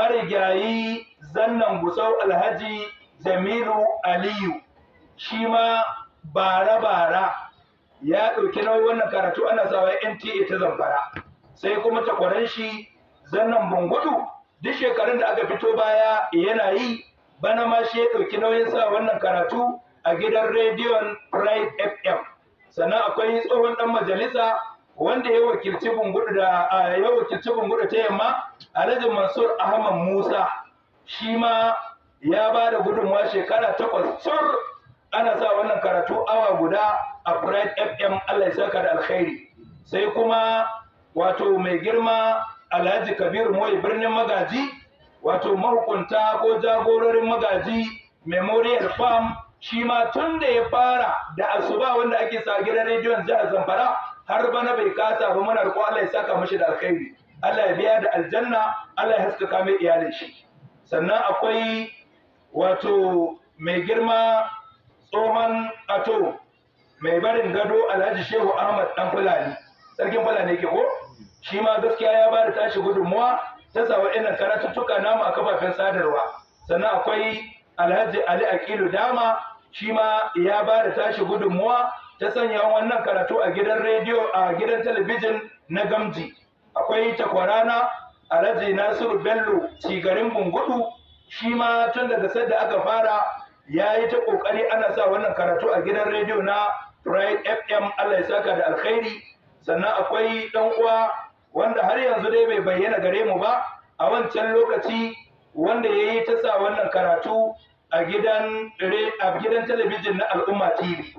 marigayi Zannan Gusau, Alhaji Jamilu Aliyu, shi ma bara-bara ya ɗauki nauyin wannan karatu, ana sawa NTA ta Zamfara. Sai kuma takwaran shi Zannan Bungudu, duk shekarun da aka fito baya yana yi, bana ma shi ya ɗauki nauyin sa wannan karatu a gidan rediyon Pride FM. Sannan akwai tsohon ɗan majalisa wanda ya wakilci Bungudu ta Yamma, Alhaji Mansur Ahmad Musa, shi ma ya ba da gudunmawa shekara 8 cur ana sa wannan karatu awa guda a Pride FM, Allah ya saka da alkhairi. Sai kuma wato mai girma Alhaji Kabiru Moyi Birnin Magaji, wato mahukunta ko jagororin Magaji Memorial Farm, shi ma tun da ya fara da asuba wanda ake sa gidan rediyon jihar Zamfara har bana bai kasa ba. Muna roƙo Allah ya saka mashi da alkhairi, Allah ya biya da aljanna, Allah ya haskaka mai iyalin shi. Sannan akwai wato mai girma tsohon ato mai barin gado, Alhaji Shehu Ahmad Dan Fulani, Sarkin Fulani ke ko, shi ma gaskiya ya ba da tashi gudunmuwa ta sa wa'annan karatuttuka namu a kafafen sadarwa. Sannan akwai Alhaji Ali Aqilu Dama, shi ma ya ba da tashi gudunmuwa ta sanya wannan karatu a gidan rediyo, a gidan talabijin na Gamji. Akwai takwarana Alhaji Nasiru Bello Cigarin Bungudu, shi ma tun daga sadda aka fara ya yi ta kokari ana sa wannan karatu a gidan rediyo na Pride FM, Allah ya saka da alkhairi. Sannan akwai dan uwa wanda har yanzu dai bai bayyana gare mu ba a wancan lokaci, wanda ya yi ta sa wannan karatu a gidan talabijin na Al'umma TV.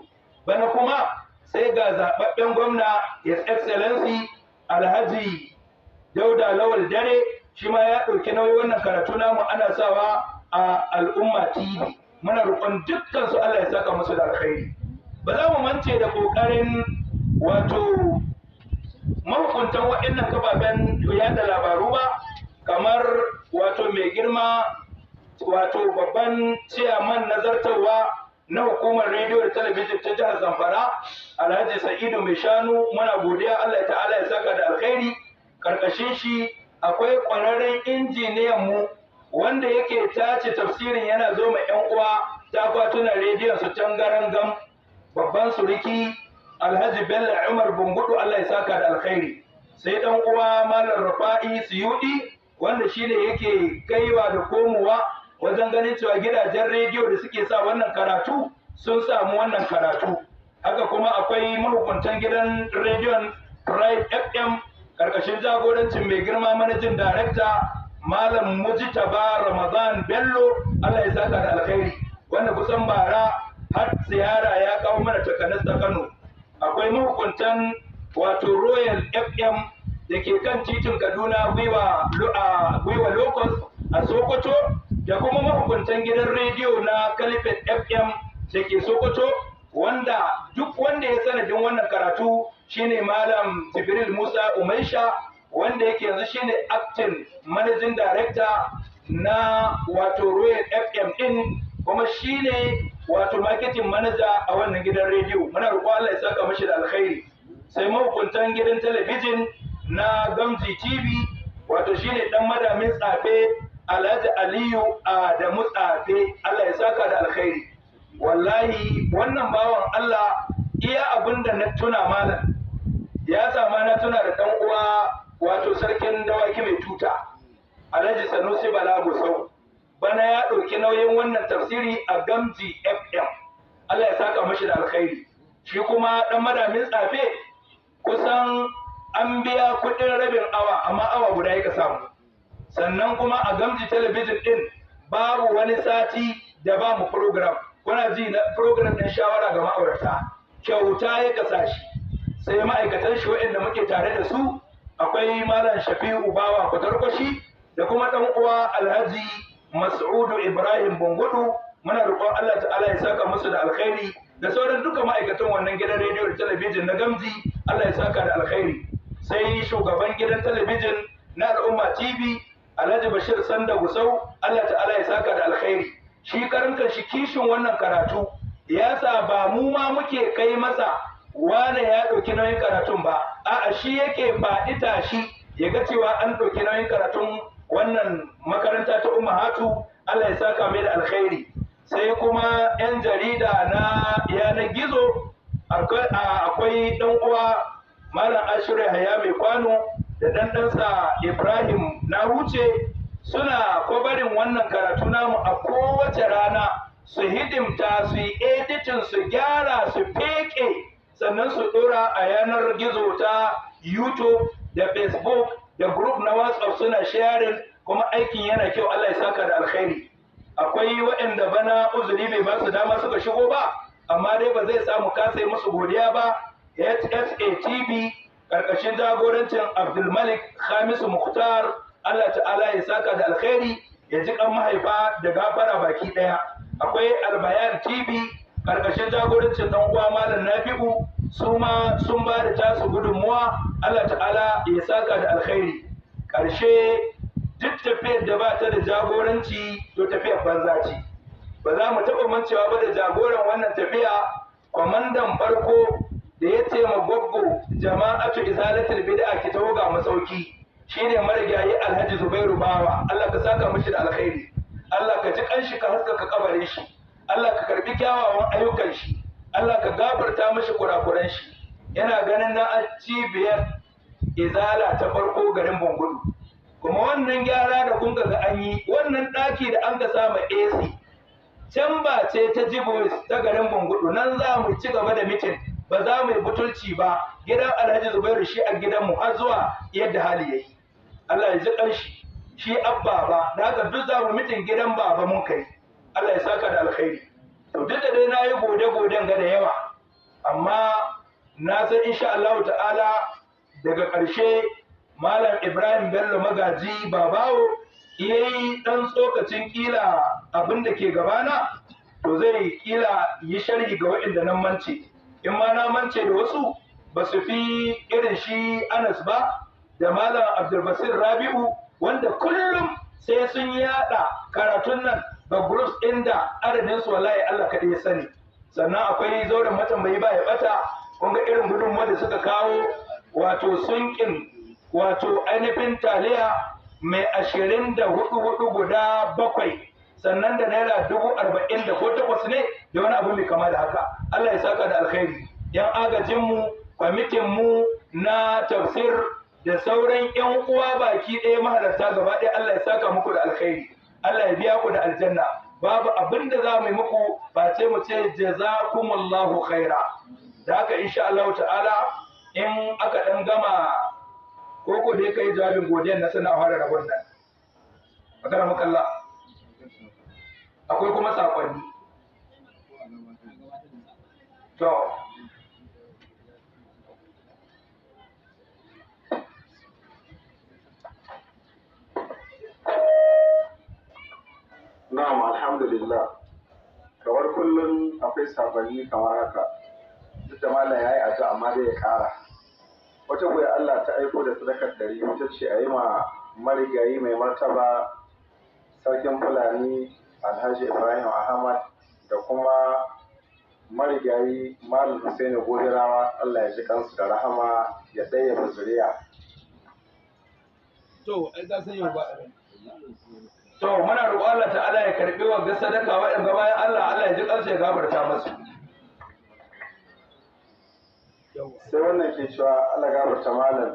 Bana kuma sai ga zaɓaɓɓen gwamna, His Excellency Alhaji Dauda Lawal Dare, shi ma ya ɗauki nauyi wannan karatu namu ana sawa a Al'umma TV. Muna roƙon dukkan su Allah ya saka musu da alkhairi. Ba za mu mance da ƙoƙarin wato mahukuntan waɗannan kafafen yada labaru ba, kamar wato mai girma wato babban ciyaman nazartarwa na hukumar rediyo da talabijin ta jihar Zamfara, Alhaji Sa'idu Mai Shanu. Muna godiya, Allah ta'ala ya saka da alkhairi. Karkashin shi akwai ƙwararren injiniyan mu wanda yake tace tafsirin, yana zo ma 'yan uwa ta akwatunan rediyon su tangaran gam, babban suriki Alhaji Bello Umar Bungudu, Allah ya saka da alkhairi. Sai dan uwa Malam Rufa'i Suyudi, wanda shine yake kaiwa da komowa wajen ganin cewa gidajen rediyo da suke sa wannan karatu sun samu wannan karatu. Haka kuma akwai mahukuntan gidan rediyon Pride FM karkashin jagorancin mai girma manajin darekta, Malam Mujitaba Ramadan Bello, Allah ya saka da alkhairi, wanda kusan bara har ziyara ya kawo mana takanas ta Kano. Akwai mahukuntan wato Royal FM da ke kan titin Kaduna Gwiwa Locust a Sokoto, da kuma mahukuntan gidan rediyo na Caliphate FM da ke Sokoto, wanda duk wanda ya sanadin wannan karatu shine Malam Jibril Musa Umaisha, wanda yake yanzu shine acting managing director na wato Royal FM din, kuma shine wato marketing manager a wannan gidan rediyo. Muna roƙo Allah ya saka mashi da alkhairi. Sai mahukuntan gidan talabijin na Gamji TV, wato shine dan madamin Tsafe, Alhaji Aliyu Adamu Tsafe, Allah ya saka da alkhairi. Wallahi wannan bawan Allah, iya abin da na tuna, malam ya sama na tuna da dan uwa. wato sarkin dawaki mai tuta Alhaji Sanusi Bala Gusau bana ya ɗauki nauyin wannan tafsiri a Gamji FM. Allah ya saka mashi da alkhairi. Shi kuma ɗan madamin tsafe kusan an biya kuɗin rabin awa, amma awa guda ya samu. Sannan kuma a Gamji talabijin ɗin babu wani sati da ba mu program. Kuna ji na program ɗin shawara ga ma'aurata, kyauta ya kasa shi. Sai ma'aikatan shi waɗanda muke tare da su, akwai Malam Shafi'u Bawa Kwatarkwashi da kuma ɗan uwa Alhaji Mas'udu Ibrahim Bungudu. Muna roƙon Allah ta'ala ya saka musu da alkhairi, da sauran duka ma'aikatan wannan gidan rediyo da talabijin na Gamji, Allah ya saka da alkhairi. Sai shugaban gidan talabijin na Al'umma TV, Alhaji Bashir Sanda Gusau, Allah ta'ala ya saka da alkhairi. Shi karantar shi kishin wannan karatu ya sa ba mu ma muke kai masa wane ya ɗauki nauyin karatun ba, a'a, shi yake faɗi tashi ya ga cewa an ɗauki nauyin karatun wannan makaranta ta Ummahatu. Allah ya saka mai da alkhairi. Sai kuma 'yan jarida na yanar gizo, akwai ɗan uwa Malam Ashiru Haya mai kwano da ɗan ɗansa Ibrahim na huce, suna kwabarin wannan karatu namu a kowace rana, su hidimta, su yi editing, su gyara, su feke, sannan su ɗora a yanar gizo ta YouTube da Facebook da group na WhatsApp, suna sharing, kuma aikin yana kyau. Allah ya saka da alkhairi. Akwai waɗanda bana uzuri bai ba su dama suka shigo ba, amma dai ba zai samu kasa musu godiya ba. HSA TV karkashin jagorancin Abdulmalik Khamisu Mukhtar, Allah ta'ala ya saka da alkhairi, ya ji kan mahaifa da gafara baki ɗaya. Akwai Albayan TV karkashin jagorancin dan uwa Malam Nafi'u, su ma sun ba da tasu gudunmuwa, Allah ta'ala ya saka da alkhairi. Ƙarshe, duk tafiyar da ba ta da jagoranci to tafiyar banza ce. Ba za mu taɓa mancewa ba da jagoran wannan tafiya, kwamandan farko da ya ce ma gwaggo Jama'atu Izalatul Bid'a ki taho ga masauki, shine marigayi Alhaji Zubairu Bawa. Allah ka saka mishi da alkhairi, Allah ka ji kanshi, ka haskaka kabarin shi, Allah ka karbi kyawawan ayyukan shi, Allah ka gafarta mishi kurakuran shi. Yana ganin na cibiyar izala ta farko garin Bungudu, kuma wannan gyara da kun ga an yi, wannan ɗaki da an ka sama AC, can ba ce ta Jibois ta garin Bungudu, nan za mu ci gaba da mitin. Ba za mu yi butulci ba, gidan Alhaji Zubairu shi a gidanmu har zuwa yadda hali yayi. Allah ya ji ƙanshi shi abba ba da haka duk za mu mitin gidan baba mun kai. Allah ya saka da alkhairi. To, duk da dai na yi gode-goden ga da yawa, amma na san insha Allah ta'ala daga ƙarshe Malam Ibrahim Bello Magaji Babawo yayi dan tsokacin kila abin da ke gabana, to zai kila yi sharhi ga waɗanda nan mance. In ma na mance da wasu, ba su fi irin shi Anas ba da Malam Abdulbasir Rabi'u, wanda kullum sai sun yada karatun nan ga groups ɗin da adadin su wallahi Allah kaɗai ya sani. Sannan akwai zauren matambayi ba ya bata, kun ga irin gudunmuwa da suka kawo, wato sunkin wato ainihin taliya mai 24 hudu guda bakwai, sannan da naira 40,000 da ko takwas ne da wani abu mai kama da haka. Allah ya saka da alkhairi. Yan agajinmu, kwamitinmu na tafsir da sauran yan uwa baki ɗaya, mahalarta gaba ɗaya, Allah ya saka muku da alkhairi, Allah ya biya ku da aljanna. Babu abin da za mu yi muku ba ce mu ce jazakumullahu khaira. Da haka insha Allah ta'ala in aka ɗan gama ko dai kai jawabin godiyar na sana fara rabon nan, magana makalla, akwai kuma sakonni. To. Na'am, alhamdulillah. Kamar kullum akwai sakonni kamar haka. Duk da malam yayi addu'a, amma dai ya kara. Wata goyi Allah ta aiko da sadakar 100, ta ce a yi ma marigayi mai martaba sarkin Fulani Alhaji Ibrahim Ahmad da kuma marigayi Malam Hussaini Gobirawa, Allah ya ji kansu da rahama ya ɗayyaba zuriya. To, ai ka san yau ba. To, muna roƙon Allah ta'ala ya karɓi wa sadaka waɗanda bayan Allah, Allah ya ji kansu ya gafarta masu. Sai wannan ke cewa, Allah gafarta malam.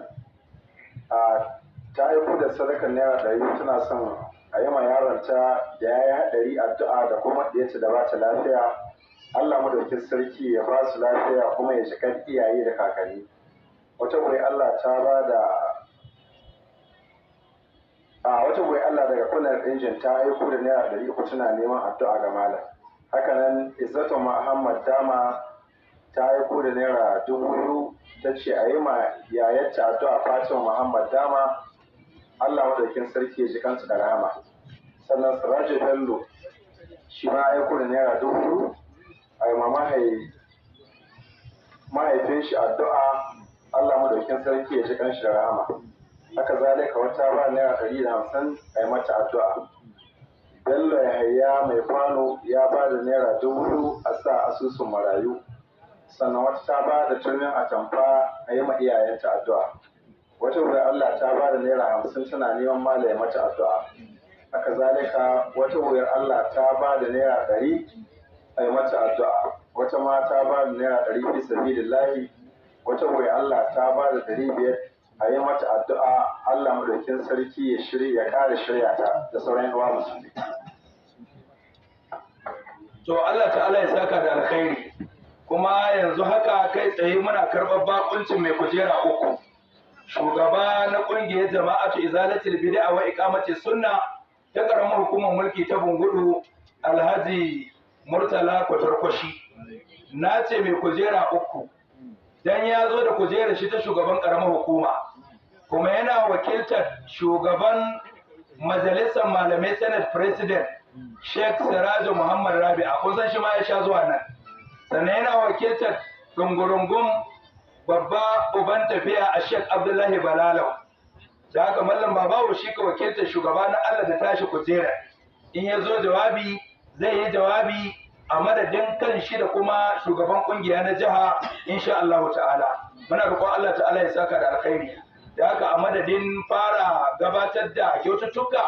Ta aiko da sadakar ₦200, tana son a yi ma yaronta da ya yi haɗari addu'a da kuma ɗiyarta da ba ta lafiya. Allah madaukin sarki ya ba su lafiya kuma ya jikan iyaye da kakanni. Wata wai Allah ta ba da a wata wai Allah daga kunar injin ta aiko da ₦300, tana neman addu'a ga malam. Hakanan Izzatu Muhammad Dama ta aiko da ₦2,000, ta ce a yi ma yayarta addu'a Fatima Muhammad Dama, Allah madaukin sarki ya ji kansu da rahama. Sannan Sirajo Bello shi ma aiko da ₦2,000, a yi ma mahaifin shi addu'a, Allah madaukin sarki ya ji kanshi da rahama. Haka zalika wata ba ₦150, a yi mata addu'a. Bello Yahaya mai kwano ya ba da ₦2,000 a sa asusun marayu. Sannan wata ta ba da turmin atamfa a yi ma iyayenta addu'a. Wata wurin Allah ta ba da ₦50, tana neman malaye mata addu'a. Haka zalika wata wurin Allah ta ba da ₦100, a yi mata addu'a. Wata ma ta ba da ₦100 fi sabilillahi. Wata wurin Allah ta ba da 500, a yi mata addu'a, Allah madaukin sarki ya shirya ya ƙara shirya ta da sauran yan uwa musulmi. To Allah ta'ala ya saka da alkhairi. Kuma yanzu haka kai tsaye muna karɓar bakuncin mai kujera uku. Shugaba na ƙungiyar Jama'atu Izalatul Bid'a wa Iqamati Sunna ta ƙaramar hukumar mulki ta Bungudu, Alhaji Murtala Kwatarkwashi. Na ce mai kujera uku dan ya zo da kujerar shi ta shugaban ƙaramar hukuma, kuma yana wakiltar shugaban majalisar malamai, Senate President Sheikh Sirajo Muhammad Rabi'a, kun san shi ma ya sha zuwa nan. Sannan yana wakiltar dungurungun babba uban tafiya a Sheikh Abdullahi Balalau. Da haka Mallam Babawo shi ka wakiltar shugaba na Allah da tashi kujera. In ya zo jawabi, zai yi jawabi a madadin kan shi da kuma shugaban kungiya na jiha, insha Allah ta'ala. Muna roƙon Allah ta'ala ya saka da alkhairi. Da haka a madadin fara gabatar da kyaututtuka,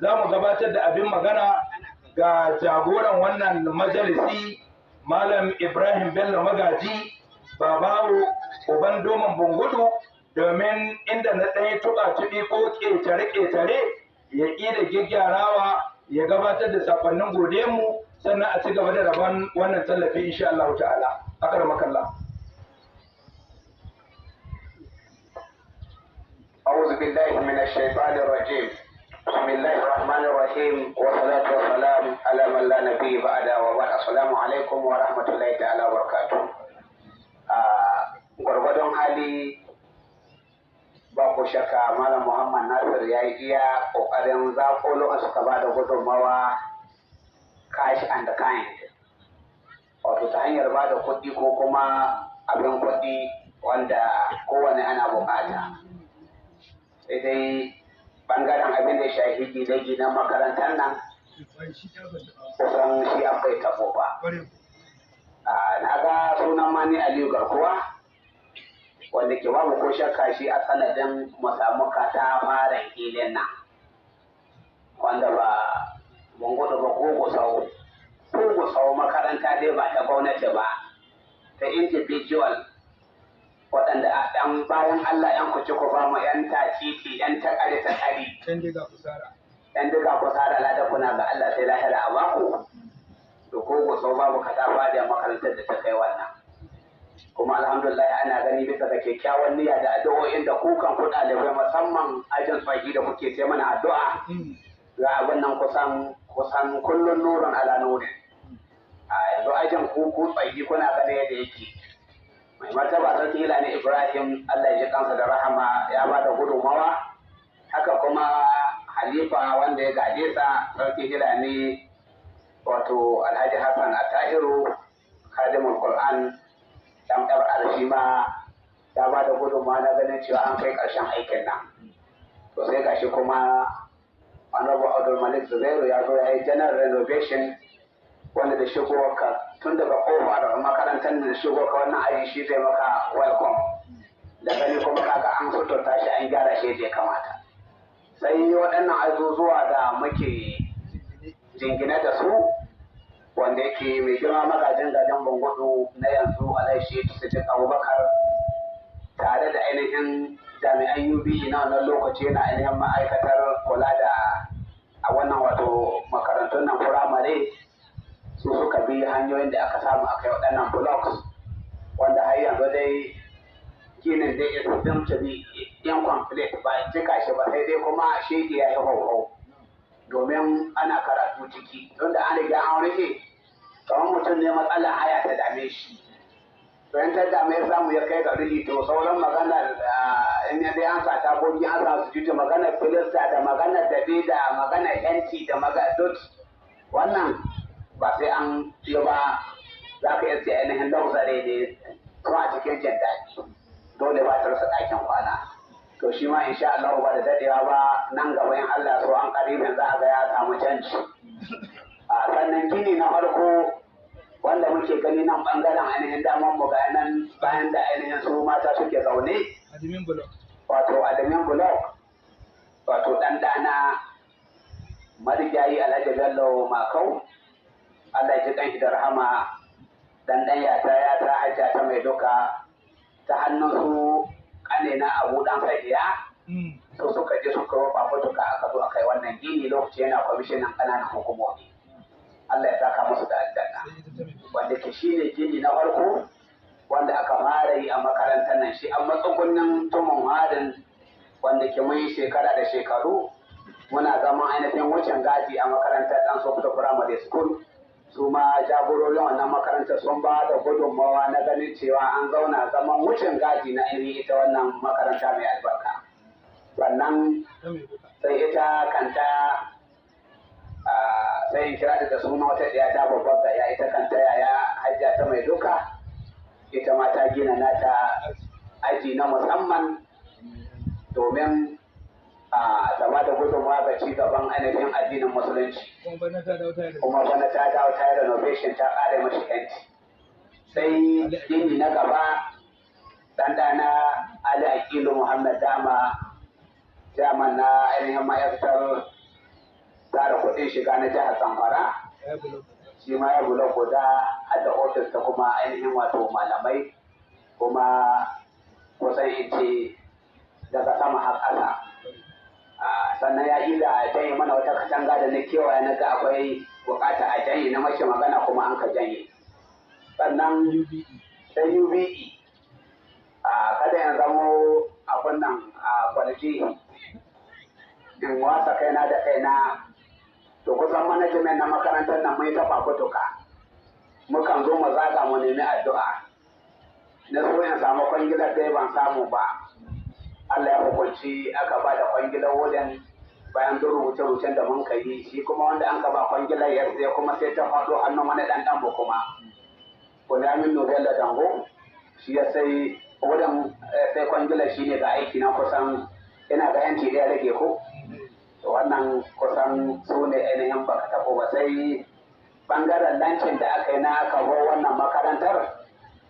za mu gabatar da abin magana ga jagoran wannan majalisi, Malam Ibrahim Bello Magaji Babawo, uban doman Bungudu, domin inda na ɗanyi tuɓa-tuɓi ko ƙetare-ƙetare ya ƙi da gyaggyarawa, ya gabatar da sakonnin mu, sannan a ci gaba da rabon wannan tallafi insha Allah ta'ala. Akramakallah. أعوذ بالله من الشيطان الرجيم. بسم الله الرحمن الرحيم، والصلاة والسلام على من لا نبي بعد، وبعد، السلام عليكم ورحمة الله تعالى وبركاته. Gwargwadon hali, ba ko shakka Malam Muhammad Nasir ya yi iya ƙoƙarin zaƙolo suka ba da gudunmawa cash and kind, wato ta hanyar ba da kuɗi ko kuma abin kuɗi wanda kowane ana buƙata. Sai dai bangaren abin da shahi gine-ginen makarantar nan, kusan shi an bai tabo ba. Na ga sunan Mani Aliyu Garkuwa, wanda ke babu ko shakka shi a sanadin mu samu katafaren filin nan, wanda ba mun gudu ba ko Gusau, ko Gusau makaranta dai ba ta gwamnati ba, ta individual, waɗanda a ɗan bayan Allah ‘yan kuci ku ba mu ‘yan taciti, ‘yan taƙari taƙari. ‘Yan diga kusara, lada kuna ga Allah sai lahira a baku. To ko Gusau babu katafa da makarantar da ta kai wannan. Kuma alhamdulillah ana gani bisa ga kyakkyawan niyya da addu'o'in da kukan ku ɗalibai, musamman ajin tsaki da kuke sai mana addu'a. Ga abin nan kusan kusan kullun nurun ala nurin. A yanzu ajin ku ku tsaki kuna ganin yadda yake. Mai martaba Sarki Ilani Ibrahim, Allah ya ji kansa da rahama, ya ba da gudunmawa. Haka kuma halifa wanda ya gaje sa, Sarki Ilani, wato Alhaji Hassan Attahiru Khadimul Qur'an MFR, shi ma ya ba da gudunmawa na ganin cewa an kai ƙarshen aikin nan. To sai gashi kuma Honorable Abdul Malik Zubairu ya zo ya yi general renovation, wanda da shigowarka tun daga kofar makarantar da shigowarka wannan aji shi zai maka welcome da gani, kuma kaga an suturta shi, an gyara shi yadda ya kamata. Sai waɗannan azuzuwa da muke jingine da su, wanda yake mai girma magajin garin Bungudu na yanzu, Alhaji Sadiq Abubakar, tare da ainihin jami'an UBE na wannan lokaci yana ainihin ma'aikatar kula da a wannan wato makarantun nan firamare, su suka bi hanyoyin da aka samu aka yi waɗannan blocks, wanda har yanzu dai ginin dai is still to be incomplete, ba a cika shi ba, sai dai kuma shege ya yi hauhau domin ana karatu ciki, tunda an riga an rufe. Kamar mutum ne matsalar haya ta dame shi, to in ta dame ya samu ya kai ga ruhi, to sauran maganar in ya dai an sa tagogi, an sa su juta, maganar filista da maganar dabe da maganar yanci da maganar dot, wannan ba sai an yi ba. Za ka iya ainihin luxury ne kuma a cikin jin daɗi, dole ba ta rasa ɗakin kwana. To shi ma insha Allah ba da daɗewa ba, nan gaba in Allah so an karibin za a ga ya samu canji. A sannan gini na farko wanda muke gani nan bangaren ainihin daman mu, ga nan bayan da ainihin su mata suke zaune, wato admin block, wato ɗan ɗana marigayi Alhaji Bello Makau, Allah ya ji ɗan da rahama, dan ɗan yata ya ta hajja ta mai duka, ta hannun su ƙanena Abu Dan Sahiya, su suka je suka roƙa fituka, aka zo aka yi wannan gini lokaci yana kwamishinan ƙananan hukumomi. Allah ya saka musu da aljanna. Wanda ke shine gini na farko wanda aka fara yi a makarantar nan, shi an matsugunnin tumun harin wanda ke mun shekara da shekaru muna zama ainihin wucin gadi a makarantar Dan Sokoto Primary School. Su ma jagororin wannan makarantar sun ba da gudunmawa na ganin cewa an zauna zaman wucin gadi na ainihin ita wannan makaranta mai albarka. Sannan sai ita kanta, sai in kira da suna wata ɗaya ta babbar gaya, ita kanta yaya Hajja ta mai duka, ita ma ta gina nata aji na musamman domin a zama da gudunmawa ga ci gaban ainihin addinin Musulunci. Kuma bana ta dawo ta yi renovation, ta ƙara mashi yanci. Sai gini na gaba, ɗanɗana Ali Aqilu Muhammad Dama, chairman na ainihin ma'aikatar tara kuɗin shiga na jihar Zamfara, shi ma ya bula guda har da ofis ta kuma ainihin wato malamai, kuma kusan in ce daga sama har ƙasa. Sannan ya yi da janye mana wata katanga da na kewaye, na ga akwai bukata a janye, na mashi magana kuma an ka janye. Sannan sai UBE, kada ya zamo abun nan a kwalji in wasa kaina da kaina. To kusan management na makarantar nan mun ta fafutuka, mukan zo mu zaga mu nemi addu'a. Na so in samu kwangilar dai ban samu ba. Allah ya hukunci aka ba da kwangilar wurin bayan duk rubuce-rubucen da mun kai, shi kuma wanda an ka ba kwangilar ya sai kuma sai ta faɗo hannun wani ɗan ɗan kuma Bunyamin Nobel da Dango, shi ya sai wurin, sai kwangilar shi ne ga aiki na kusan ina ga yanci ɗaya rage ko. To wannan kusan su ne ainihin baka taɓo ba. Sai bangaren lancin da aka yi na kawo wannan makarantar,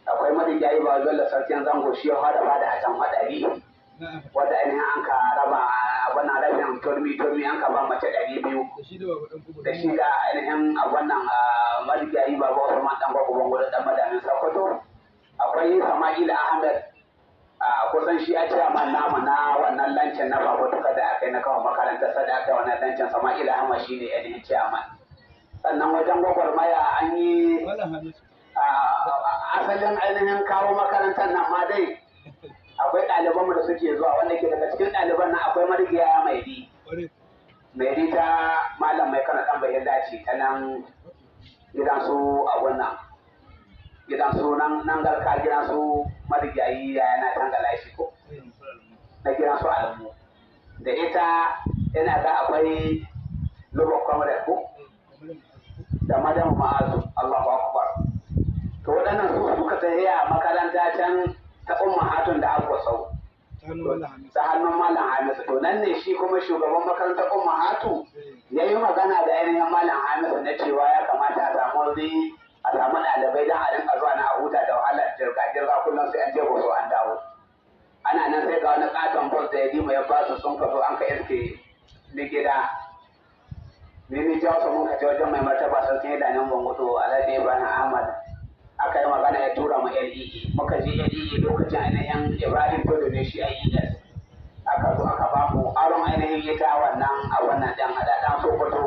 akwai marigayi ba Bello Sarkin Zango, shi ya fara ba da a can haɗari, wadda ainihin an ka raba abin rabin turmi turmi, an ka ba mace 200, da shi da ainihin wannan marigayi Baba Usman Dan Gwagwa Bango Dan Madamin Sokoto. Akwai Sama'ila Ahmed, kusan shi a chairman namu na wannan lancin na fafutuka da aka yi na kawo makarantar sada aka yi wannan lancin, Sama'ila Ahmed shi ne ainihin chairman. Sannan wajen gwagwarmaya an yi asalin ainihin kawo makarantar nan ma dai, akwai ɗalibanmu da suke zuwa, wanda ke daga cikin ɗaliban nan akwai marigiya mai bi mai bi ta Malam Mai Kana Ɗan Bayan Dace, ta nan gidan su abun nan, gidan su nan nan garka, gidan su marigayi yana tangala shi ko na gidan su Alamu da ita. Ina ga akwai Lubo Kwamre ko da Madam Ma'azu, Allahu Akbar. To waɗannan su suka tafiya makaranta can ta Umma Hatun da Agwa Sau ta hannun Malam Hamisu. To nan ne shi kuma shugaban makarantar Umma Hatu ya yi magana da ainihin Malam Hamisu na cewa ya kamata a samu wuri, a samu ɗalibai don a rinka zuwa na a huta da wahalar jirga jirga, kullum sai an je so an dawo. Ana nan sai ga wani katon bus da ya dima ya basu, sun ka zo an ka iske ni gida. Ni ni jawo su, mun ka ce wajen mai martaba Sarkin Idanun Bangudu Alhaji Ibrahim Ahmad, aka yi magana ya tura mu LEE. Muka je LEE lokacin ainihin Ibrahim Todo ne shi IES. ainihin ita wannan a wannan ɗan haɗaɗɗen Sokoto.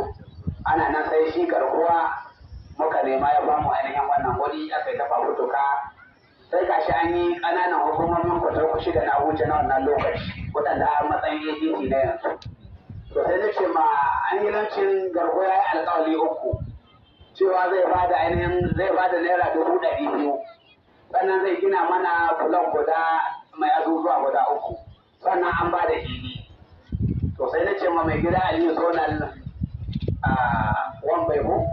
Ana nan sai shi Garkuwa muka nema ya bamu ainihin wannan wuri, aka yi ta fafutuka, sai gashi an yi ƙananan hukumomin kwatar shida na Abuja na wannan lokaci, waɗanda a matsayin APC na yanzu. To sai na ce ma an yi lancin, Garkuwa ya yi alƙawari uku, cewa zai bada ainihin zai bada ₦200,000, sannan zai gina mana block guda mai azuzuwa guda uku, sannan an bada hili. To sai na ce ma mai gida Aliyu Zonal a Wambai ko